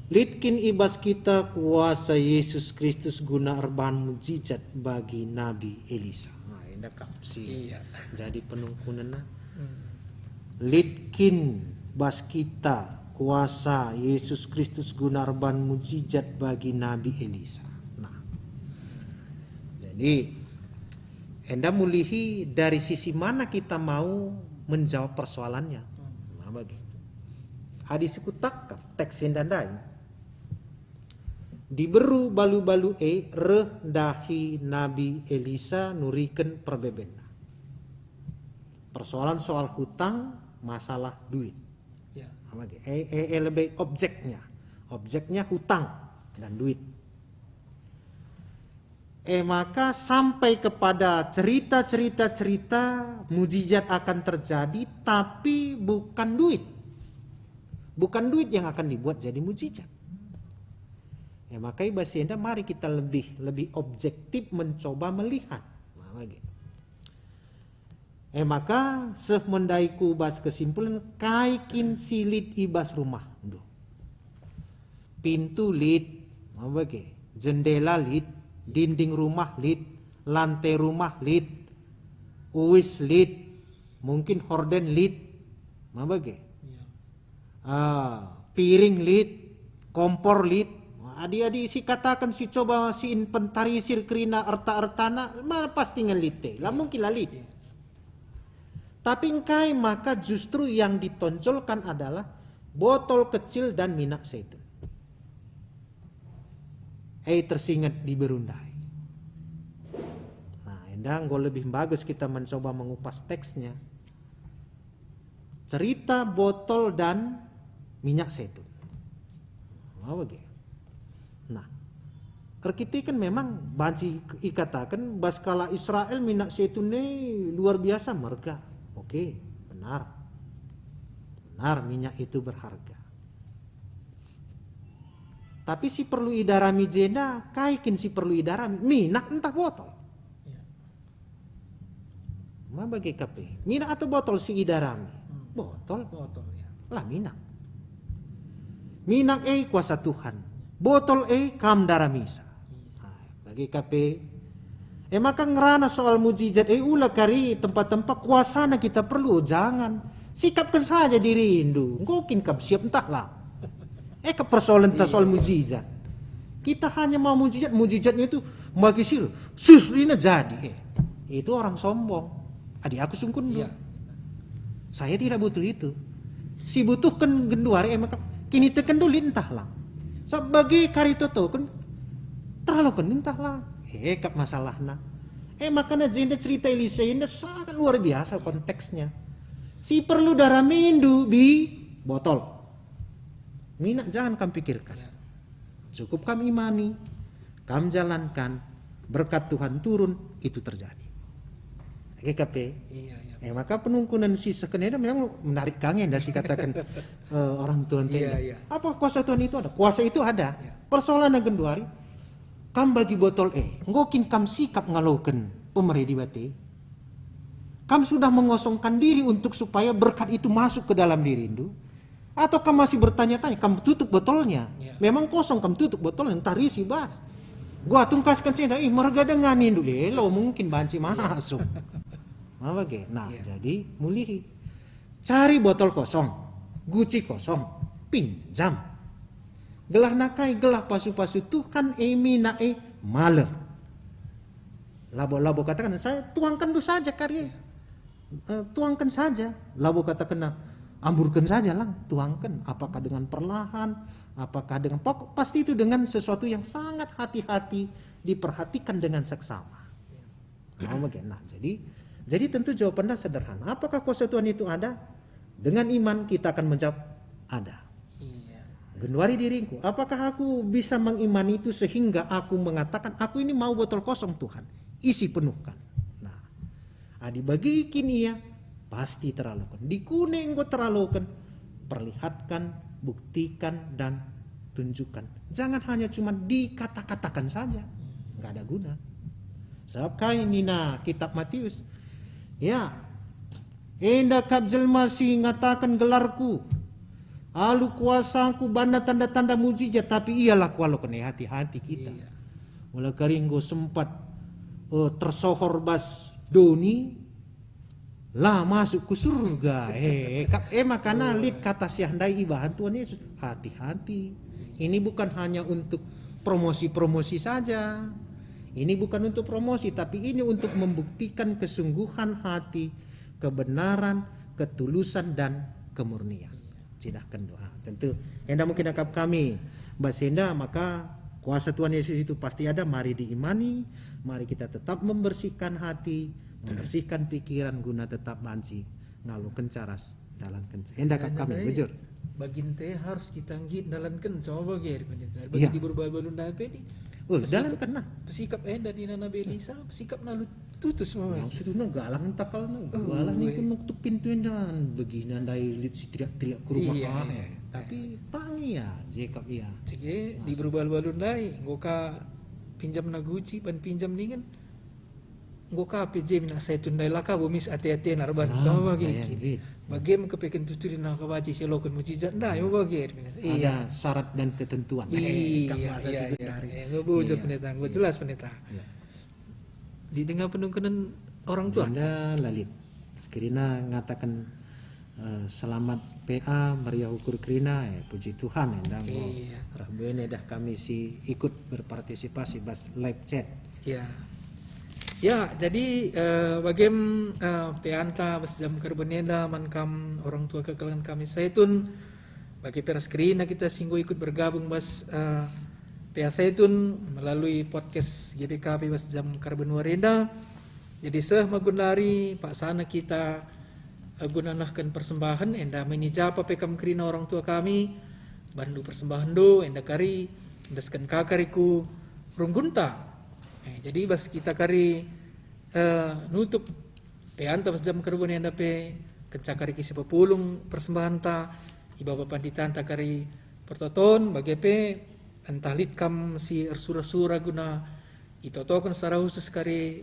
Lit kin i bas kita kuasa Yesus Kristus guna erbahan mujizat bagi Nabi Elisa? Nah, enda kap si Iya. jadi penungkunenna. Hmm. Lit kin bas kita kuasa Yesus Kristus guna erbahan mujizat bagi Nabi Elisa? Nah, jadi enda mulihi dari sisi mana kita mau menjawab persoalannya. Hmm. Nah, bagi. Adi sikutak teks enda ndai. Diberu balu-balu e reh ndahi Nabi Elisa nuriken perbebenna. Persoalan soal hutang, masalah duit. Ya. Apa lagi? E, e, e, lebih objeknya. Objeknya hutang dan duit. E maka sampai kepada cerita-cerita cerita mujizat akan terjadi, tapi bukan duit. Bukan duit yang akan dibuat jadi mujizat. E maka i bas enda mari kita lebih lebih objektif mencoba melihat. Nah, lagi. E maka seh mendai ku bas kesimpulen kai kin si lit i bas rumahndu. Pintu lit, apa ke? Jendela lit, dinding rumah lit, lantai rumah lit, uis lit, mungkin horden lit, apa ke? Iya. Ah, piring lit, kompor lit. Adi-adi sikataken si coba si inventarisir kerina erta-ertana, ma pasti ngelit e. La Iya. mungkin la lit. Iya. Tapi engkai maka justru yang ditonjolkan adalah botol kecil dan minak zaitun. Eh, tersinget diberu ndai. Nah, enda enggo lebih bagus kita mencoba mengupas teksnya. Cerita botol dan minyak zaitun. Apa ge? Nah, erkiteken memang banci ikataken bas kalak Israel minyak zaitun e luar biasa merga. Oke, benar. Benar, minyak itu berharga. Tapi si perlu idarami jenda, kai kin si perlu idarami? Minak ntah botol? Ya. Ma bage ka pe. Minak atau botol si idarami? Hmm. Botol. Botol, ya. Lah minak. Minak e kuasa Tuhan. Botol e kam daramisa. Iya. Nah, bage ka pe. E maka ngerana soal mujizat e ula kari tempa-tempa kuasana kita perlu, jangan. Sikapken saja dirindu. Enggo kin kam siap ntahlah. E ke persoalan ta soal Iya. mujizat. Kita hanya mau mujizat, mujizatnya itu bagi sir, sus lina jadi. Eh, itu orang sombong. Adi aku sungkun Iya. Saya tidak butuh itu. Si butuhken genduari e maka kiniteken dulu ntahlah. Sabab bagi kari totoken terlalu ken ntahlah. Eh, kap masalahna. Eh, makanya jenda cerita Elisa ini sangat luar biasa konteksnya. Si perlu daramindu bi botol. Minak jangan kam pikirkan. Ya. Cukup kam imani, kam jalankan, berkat Tuhan turun, itu terjadi. Oke, K P. Iya, iya. Eh, maka penungkunan si seken enda memang menarik kangen dah si katakan eh, orang Tuhan Iya, tenda. Iya. Apa kuasa Tuhan itu ada? Kuasa itu ada. Iya. Persoalan yang genduari, kam bagi botol e, enggo kin kam sikap ngaloken pemere Dibata? Kam sudah mengosongkan diri untuk supaya berkat itu masuk ke dalam dirindu? Atau kam masih bertanya-tanya, kam tutup botolnya? Ya. Memang kosong kam tutup botolnya, ntah risi bas. Gua tungkaskan senda, ih, merga dengan nindu, elo mungkin banci masuk. Apa ge? Nah, Ya. jadi mulihi. Cari botol kosong, guci kosong, pinjam. Gelah nakai, gelah pasu-pasu Tuhan e minak e maler. Labo-labo katakan, saya tuangkenndu saja kari e. Eh, tuangken saja. Labo katakenna, amburken saja lang, tuangken. Apakah dengan perlahan, apakah dengan pokok, pasti itu dengan sesuatu yang sangat hati-hati diperhatikan dengan seksama. Nah, mungkin. Nah, jadi jadi tentu jawabannya sederhana. Apakah kuasa Tuhan itu ada? Dengan iman kita akan menjawab, "Ada." Iya. Genduari diringku, apakah aku bisa mengimani itu sehingga aku mengatakan, "Aku ini mau botol kosong, Tuhan. Isi penuhkan." Nah, adi bagi kin ia, pasti teraloken. Dikune enggo teraloken, perlihatkan, buktikan, dan tunjukkan. Jangan hanya cuma dikata-katakan saja. Nggak ada guna. Sebab kai nina kitab Matius? Ya, enda kap jelma si ngataken gelarku, Alu kuasaku bana tanda-tanda mujizat, tapi ia la kualoken e hati-hati kita. Iya. Mula kari enggo sempat, eh, tersohor bas doni, la masuk ku surga. Eh, kap, eh, makana lit kata siah ndai ibahan Tuhan Yesus. Hati-hati. Ini bukan hanya untuk promosi-promosi saja. Ini bukan untuk promosi, tapi ini untuk membuktikan kesungguhan hati, kebenaran, ketulusan, dan kemurnian. Cidahken doa. Tentu, enda mungkin akap kami. Bas enda maka kuasa Tuhan Yesus itu pasti ada, mari diimani, mari kita tetap membersihkan hati, membersihkan pikiran guna tetap banci ngaloken cara s-, dalanken. Enda akap kami, bujur. Baginte harus kita nggit dalanken, coba bage, Pendeta. Bagi di berbalu-balu ndai pe di. Oh, dalanken nah. Pesikap enda di nana Belisa, pesikap nalu tutus mama. Yang situhuna galang takalna, galang niku nuktuk pintu enda, begina ndai lit si teriak-teriak ke rumah ah. Tapi pang ia, jekap ia. Cege di berbalu-balu ndai, enggo ka pinjam naguci, ban pinjam ningen. Enggo ka pe je mina Saitun ndai la ka bo mis ate-atena erban sama bage kin. Bage me kepeken tuturi naka baci si eloken mujizat ndai, bage mina. Ada syarat dan ketentuan. Iya, iya, iya. Enggo bujur Pendeta, enggo jelas Pendeta. Iya. Didenga penungkunen orang tua. Enda la lit. Kerina ngataken, eh, selamat P A, meriah ukur kerina, eh, puji Tuhan, enda enggo reh bene dah kami si ikut berpartisipasi bas live chat. Ya. Ya, jadi, eh, bagem, eh, P A-nta bas jam Kariben enda man kam orang tua kekelengen kami Saitun, bage pe ras kerina kita si enggo ikut bergabung bas, eh, P A Saitun melalui podcast G B K P bas jam Kariben wari enda. Jadi seh ma gundari paksana kita, eh, guna nehken persembahen, enda me ni ja pe kam kerina orang tua kami, bandu persembahenndu, enda kari endesken ka kari ku runggunta. Eh, jadi bas kita kari, eh, nutup P A-nta bas jam Kariben enda pe, kenca kari si pepulung persembahenta, ibaba panditanta kari pertoton, bage pe ntah lit kam si ersura-sura guna itotoken secara khusus kari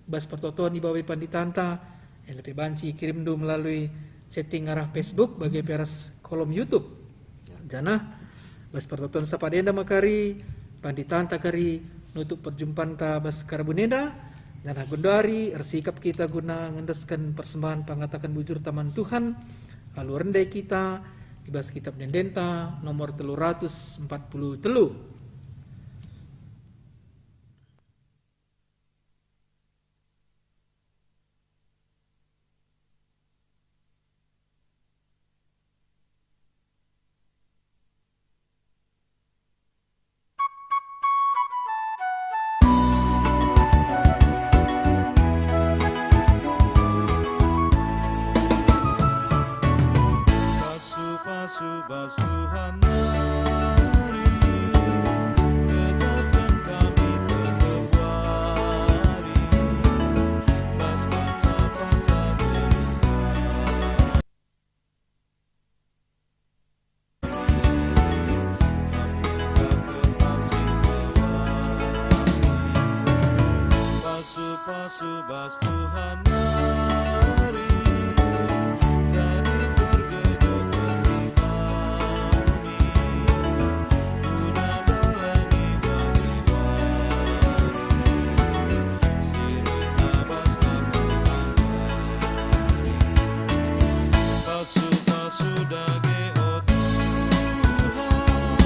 bas pertoton ibaba panditanta, enda pe banci kirimndu melalui chatting arah Facebook, bage pe ras kolom YouTube. Janah bas pertoton sapat enda me kari panditanta kari nutup perjumpanta bas Kariben enda, janah genduari ersikap kita guna ngendesken persembahen pengataken bujurta man Tuhan, alu rende kita i bas Kitab Ende-endenta nomor telu ratus empat puluh telu. Pasu-pasu bas Tuhan nari, kejatken kami tenggelam wari, bas paksa-paksa geluh. Pasu-pasu bas Tuhan nari, jadi pergeluhen kami, guna dalangi bagi-bagi si reh bas Tuhan nari. Pasu-pasu dage, o Tuhan,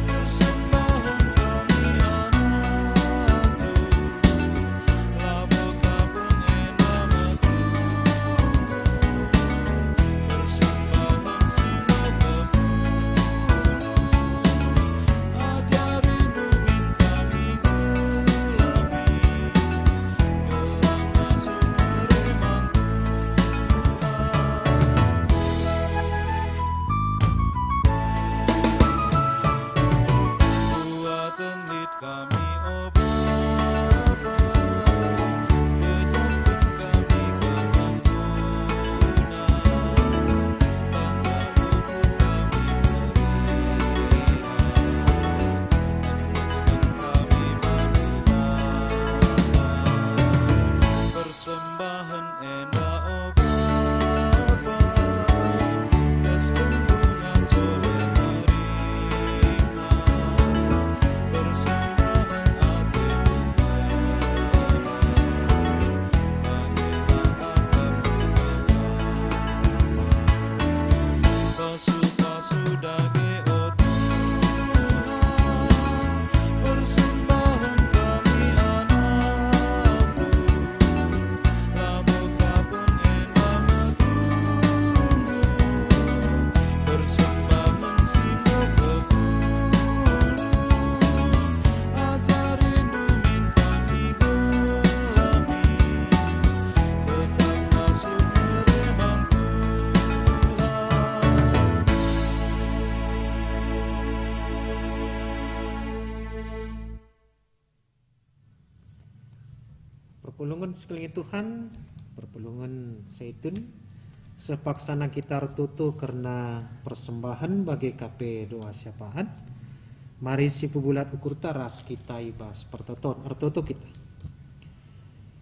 persembahen kami anakndu, labo kapen enda me Pulungen sekalian Tuhan, perpulungen Saitun, sepaksana kita ertoto kerna persembahen bage ka pe doa syafaat. Mari sipebulat ukurta ras kita i bas pertoton. Ertoto kita.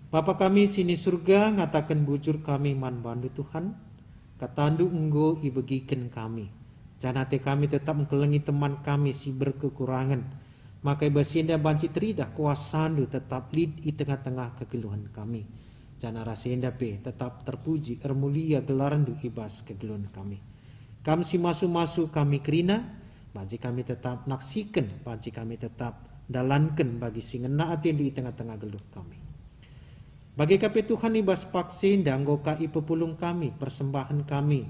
Bapa kami si ni Surga, ngataken bujur kami man bandu Tuhan, katandu enggo ibegiken kami, janah ate kami tetap engkelengi teman kami si berkekurangen, maka i bas enda banci teridah kuasandu tetap lit i tengah-tengah kegeluhen kami, janah ras enda pe tetap terpuji ermulia gelarndu i bas kegeluhen kami. Kam si masu-masu kami kerina, banci kami tetap naksiken, banci kami tetap dalanken bagi si ngena atendu i tengah-tengah geluh kami. Bage ka pe Tuhan, i bas paksa enda enggo ka ipepulung kami persembahen kami,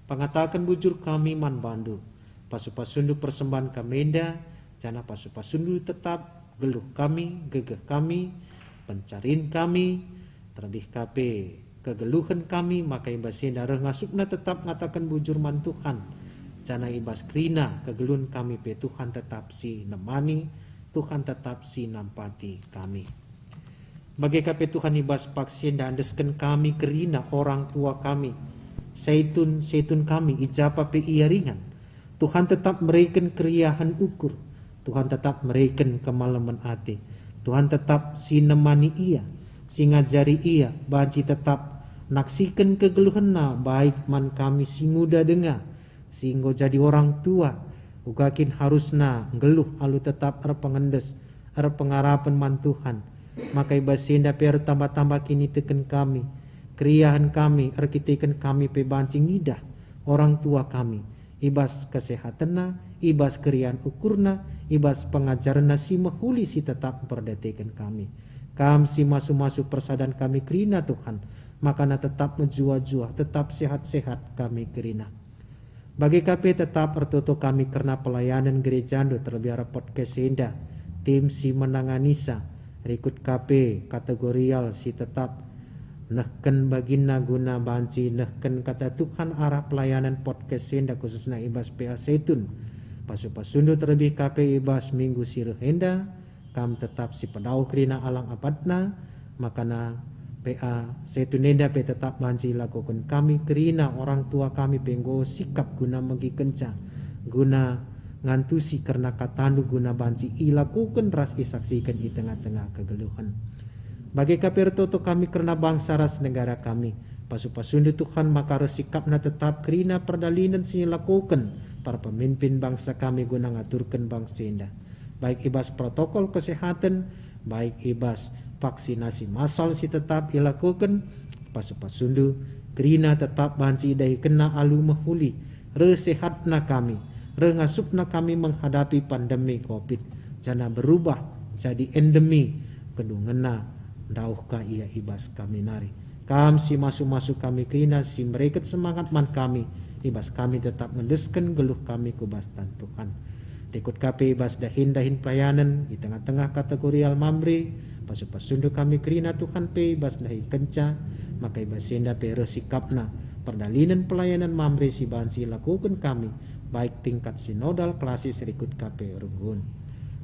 pengataken bujur kami man bandu. Pasu-pasundu persembahen kami enda, janah pasu-pasundu tetap geluh kami, gegeh kami, pencarin kami, terlebih ka pe kegeluhen kami, maka i bas enda reh ngasupna tetap ngataken bujur man Tuhan, janah i bas kerina kegeluhen kami pe Tuhan tetap si nemani, Tuhan tetap si nampati kami. Bage ka pe Tuhan, i bas paksa enda endesken kami kerina orang tua kami, Saitun-Saitun kami i japa pe ia ringan. Tuhan tetap mereken keriahen ukur, Tuhan tetap mereken kemalemen ate, Tuhan tetap si nemani ia, si ngajari ia, banci tetap naksiken kegeluhenna baik man kami si nguda denga, si enggo jadi orang tua, uga kin harusna nggeluh alu tetap erpengendes, erpengarapen man Tuhan, maka i bas enda pe ertambah-tambah kiniteken kami, keriahen kami, erkiteken kami pe banci ngidah orang tua kami, i bas kesehatenna, i bas keriahen ukurna, i bas pengajarenna si mehuli si tetap mperdiateken kami. Kam si masu-masu persadan kami kerina, Tuhan, makana tetap mejuah-juah, tetap sehat-sehat kami kerina. Bage ka pe tetap ertoto kami kerna pelayanen gerejandu, terlebih arah podcast enda, tim si menanganisa, rikut ka pe kategorial si tetap nehken baginna guna banci nehken kata Tuhan arah pelayanen podcast enda, khususna i bas P A Saitun. Pasu-pasundu terlebih ka pe i bas minggu si reh enda, Kam tetap si pedauh kerina alang abatna, makana P A Saitun enda pe tetap banci ilakoken kami kerina orang tua kami pe enggo sikap guna megikenca, guna ngantusi kerna katandu guna banci ilakoken ras isaksiken i tengah-tengah kegeluhen. Bage ka pe ertoto kami kerna bangsa ras negara kami. Pasu-pasundu Tuhan maka reh sikapna tetap kerina perdalinen si ilakoken para pemimpin bangsa kami guna ngaturken bangsa enda. Baik i bas protokol kesehatan, baik i bas vaksinasi massal si tetap ilakoken, pasu-pasundu kerina tetap banci idahikenna alu mehuli, reh sehatna kami, reh ngasupna kami menghadapi pandemi covid, janah berubah jadi endemi, kedungenna ndauh ka ia i bas kami nari. Kam si masu-masu kami kerina, si mereken semangat man kami, i bas kami tetap ngendesken geluh kami ku bas tan Tuhan. Rikut ka pe i bas dahin-dahin pelayanen, i tengah-tengah kategorial Mamre, pasu-pasundu kami kerina Tuhan pe i bas dahikenca, maka i bas enda pe reh sikapna, perdalinen pelayanen Mamre si banci ilakoken kami, baik tingkat sinodal, klasis, rikut ka pe runggun.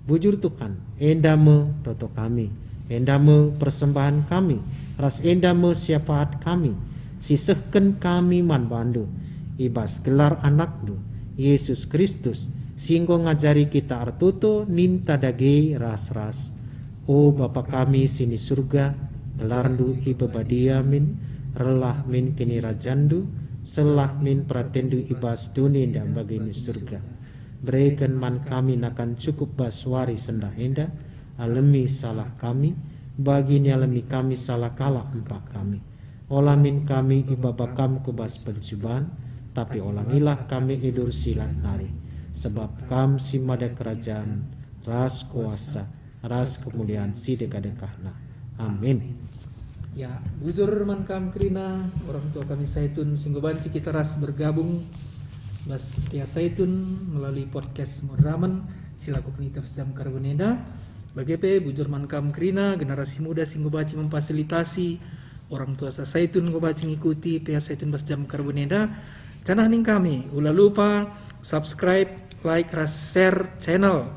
Bujur Tuhan, enda me toto kami, enda me persembahen kami, ras enda me syafaat kami, si sehken kami man bandu, i bas gelar AnakNdu, Yesus Kristus, si enggo ngajari kita ertoto ninta dage ras-ras. O Bapa kami si ni Surga, gelarNdu ibebadia min, reh min kinirajanNdu, seh min peratenNdu i bas doni enda bagi ni Surga. Bereken man kami nakan cukup bas wari sendah enda, alemi salah kami, bagi nialemi kami salah kalak empak kami. Ola min kami ibaba Kam ku bas pencuban, tapi olangilah kami i bas si lalap nari. Sebab Kam si mada kerajan, ras kuasa, ras kemulian si dekah-dekahna. Amin. Ya, bujur man kam kerina, orang tua kami Saitun, si enggo banci kita ras bergabung bas P A Saitun melalui podcast Moderamen si lakoken kita bas jam karaben enda. Bage pe bujur man kam kerina, generasi muda si enggo banci memfasilitasi orang tua Saitun enggo banci ngikuti P A Saitun bas jam karaben enda. Janah ning kami, ula lupa subscribe, like, ras share channel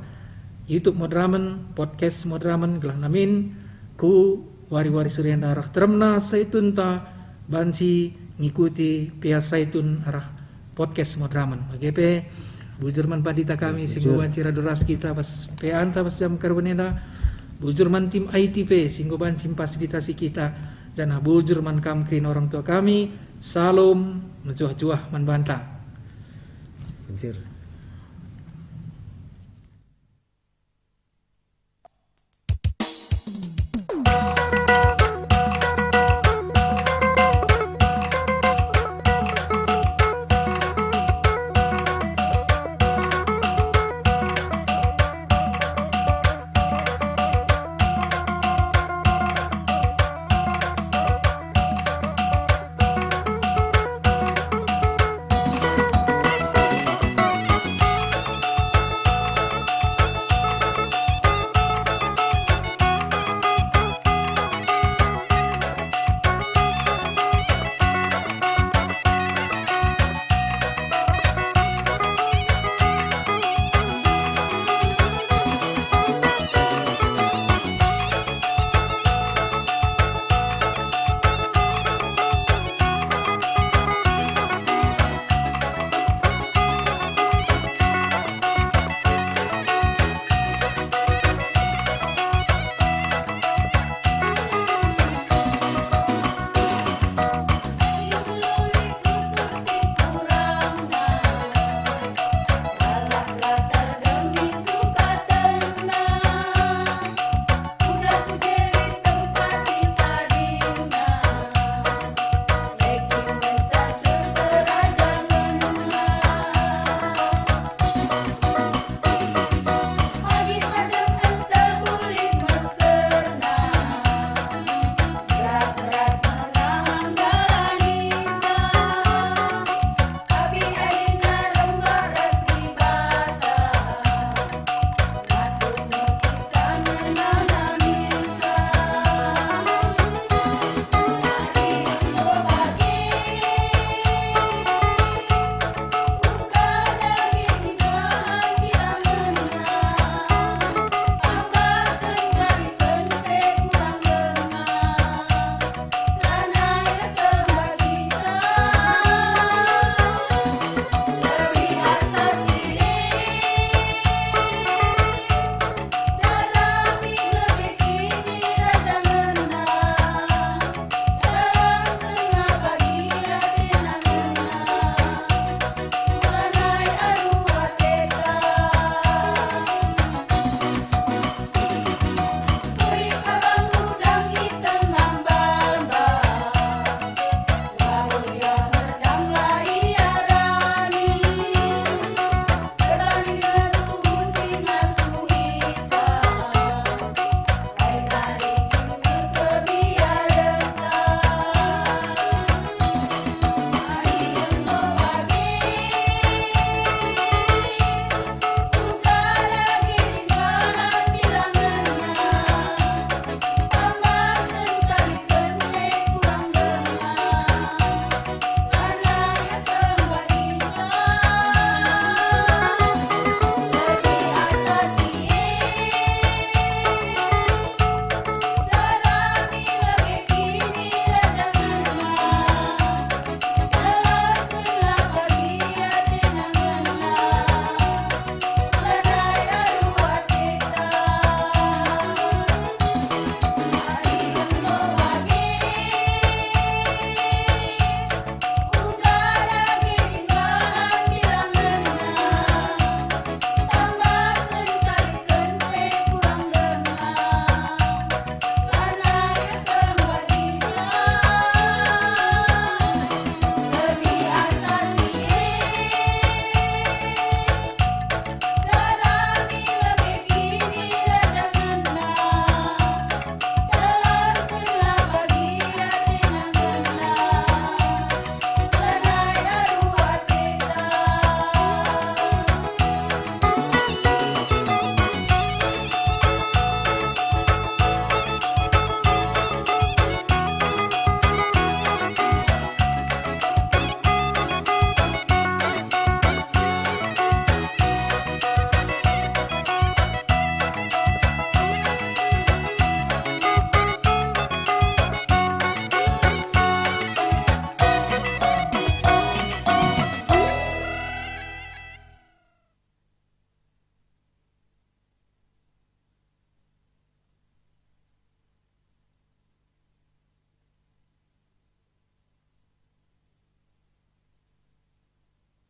YouTube Moderamen, podcast Moderamen, gelah min ku wari-wari si enda arah teremna saitunta banci ngikuti pia saitun arah podcast Moderamen. Bage pe, bujur man pandita kami si enggo banci radu ras kita bas P A-nta bas jam karaben enda. Bujur man tim I T pe si enggo banci memfasilitasi kita, janah bujur man kam kerina orang tua kami. Salom, mejuah-juah man banta. Mejuah.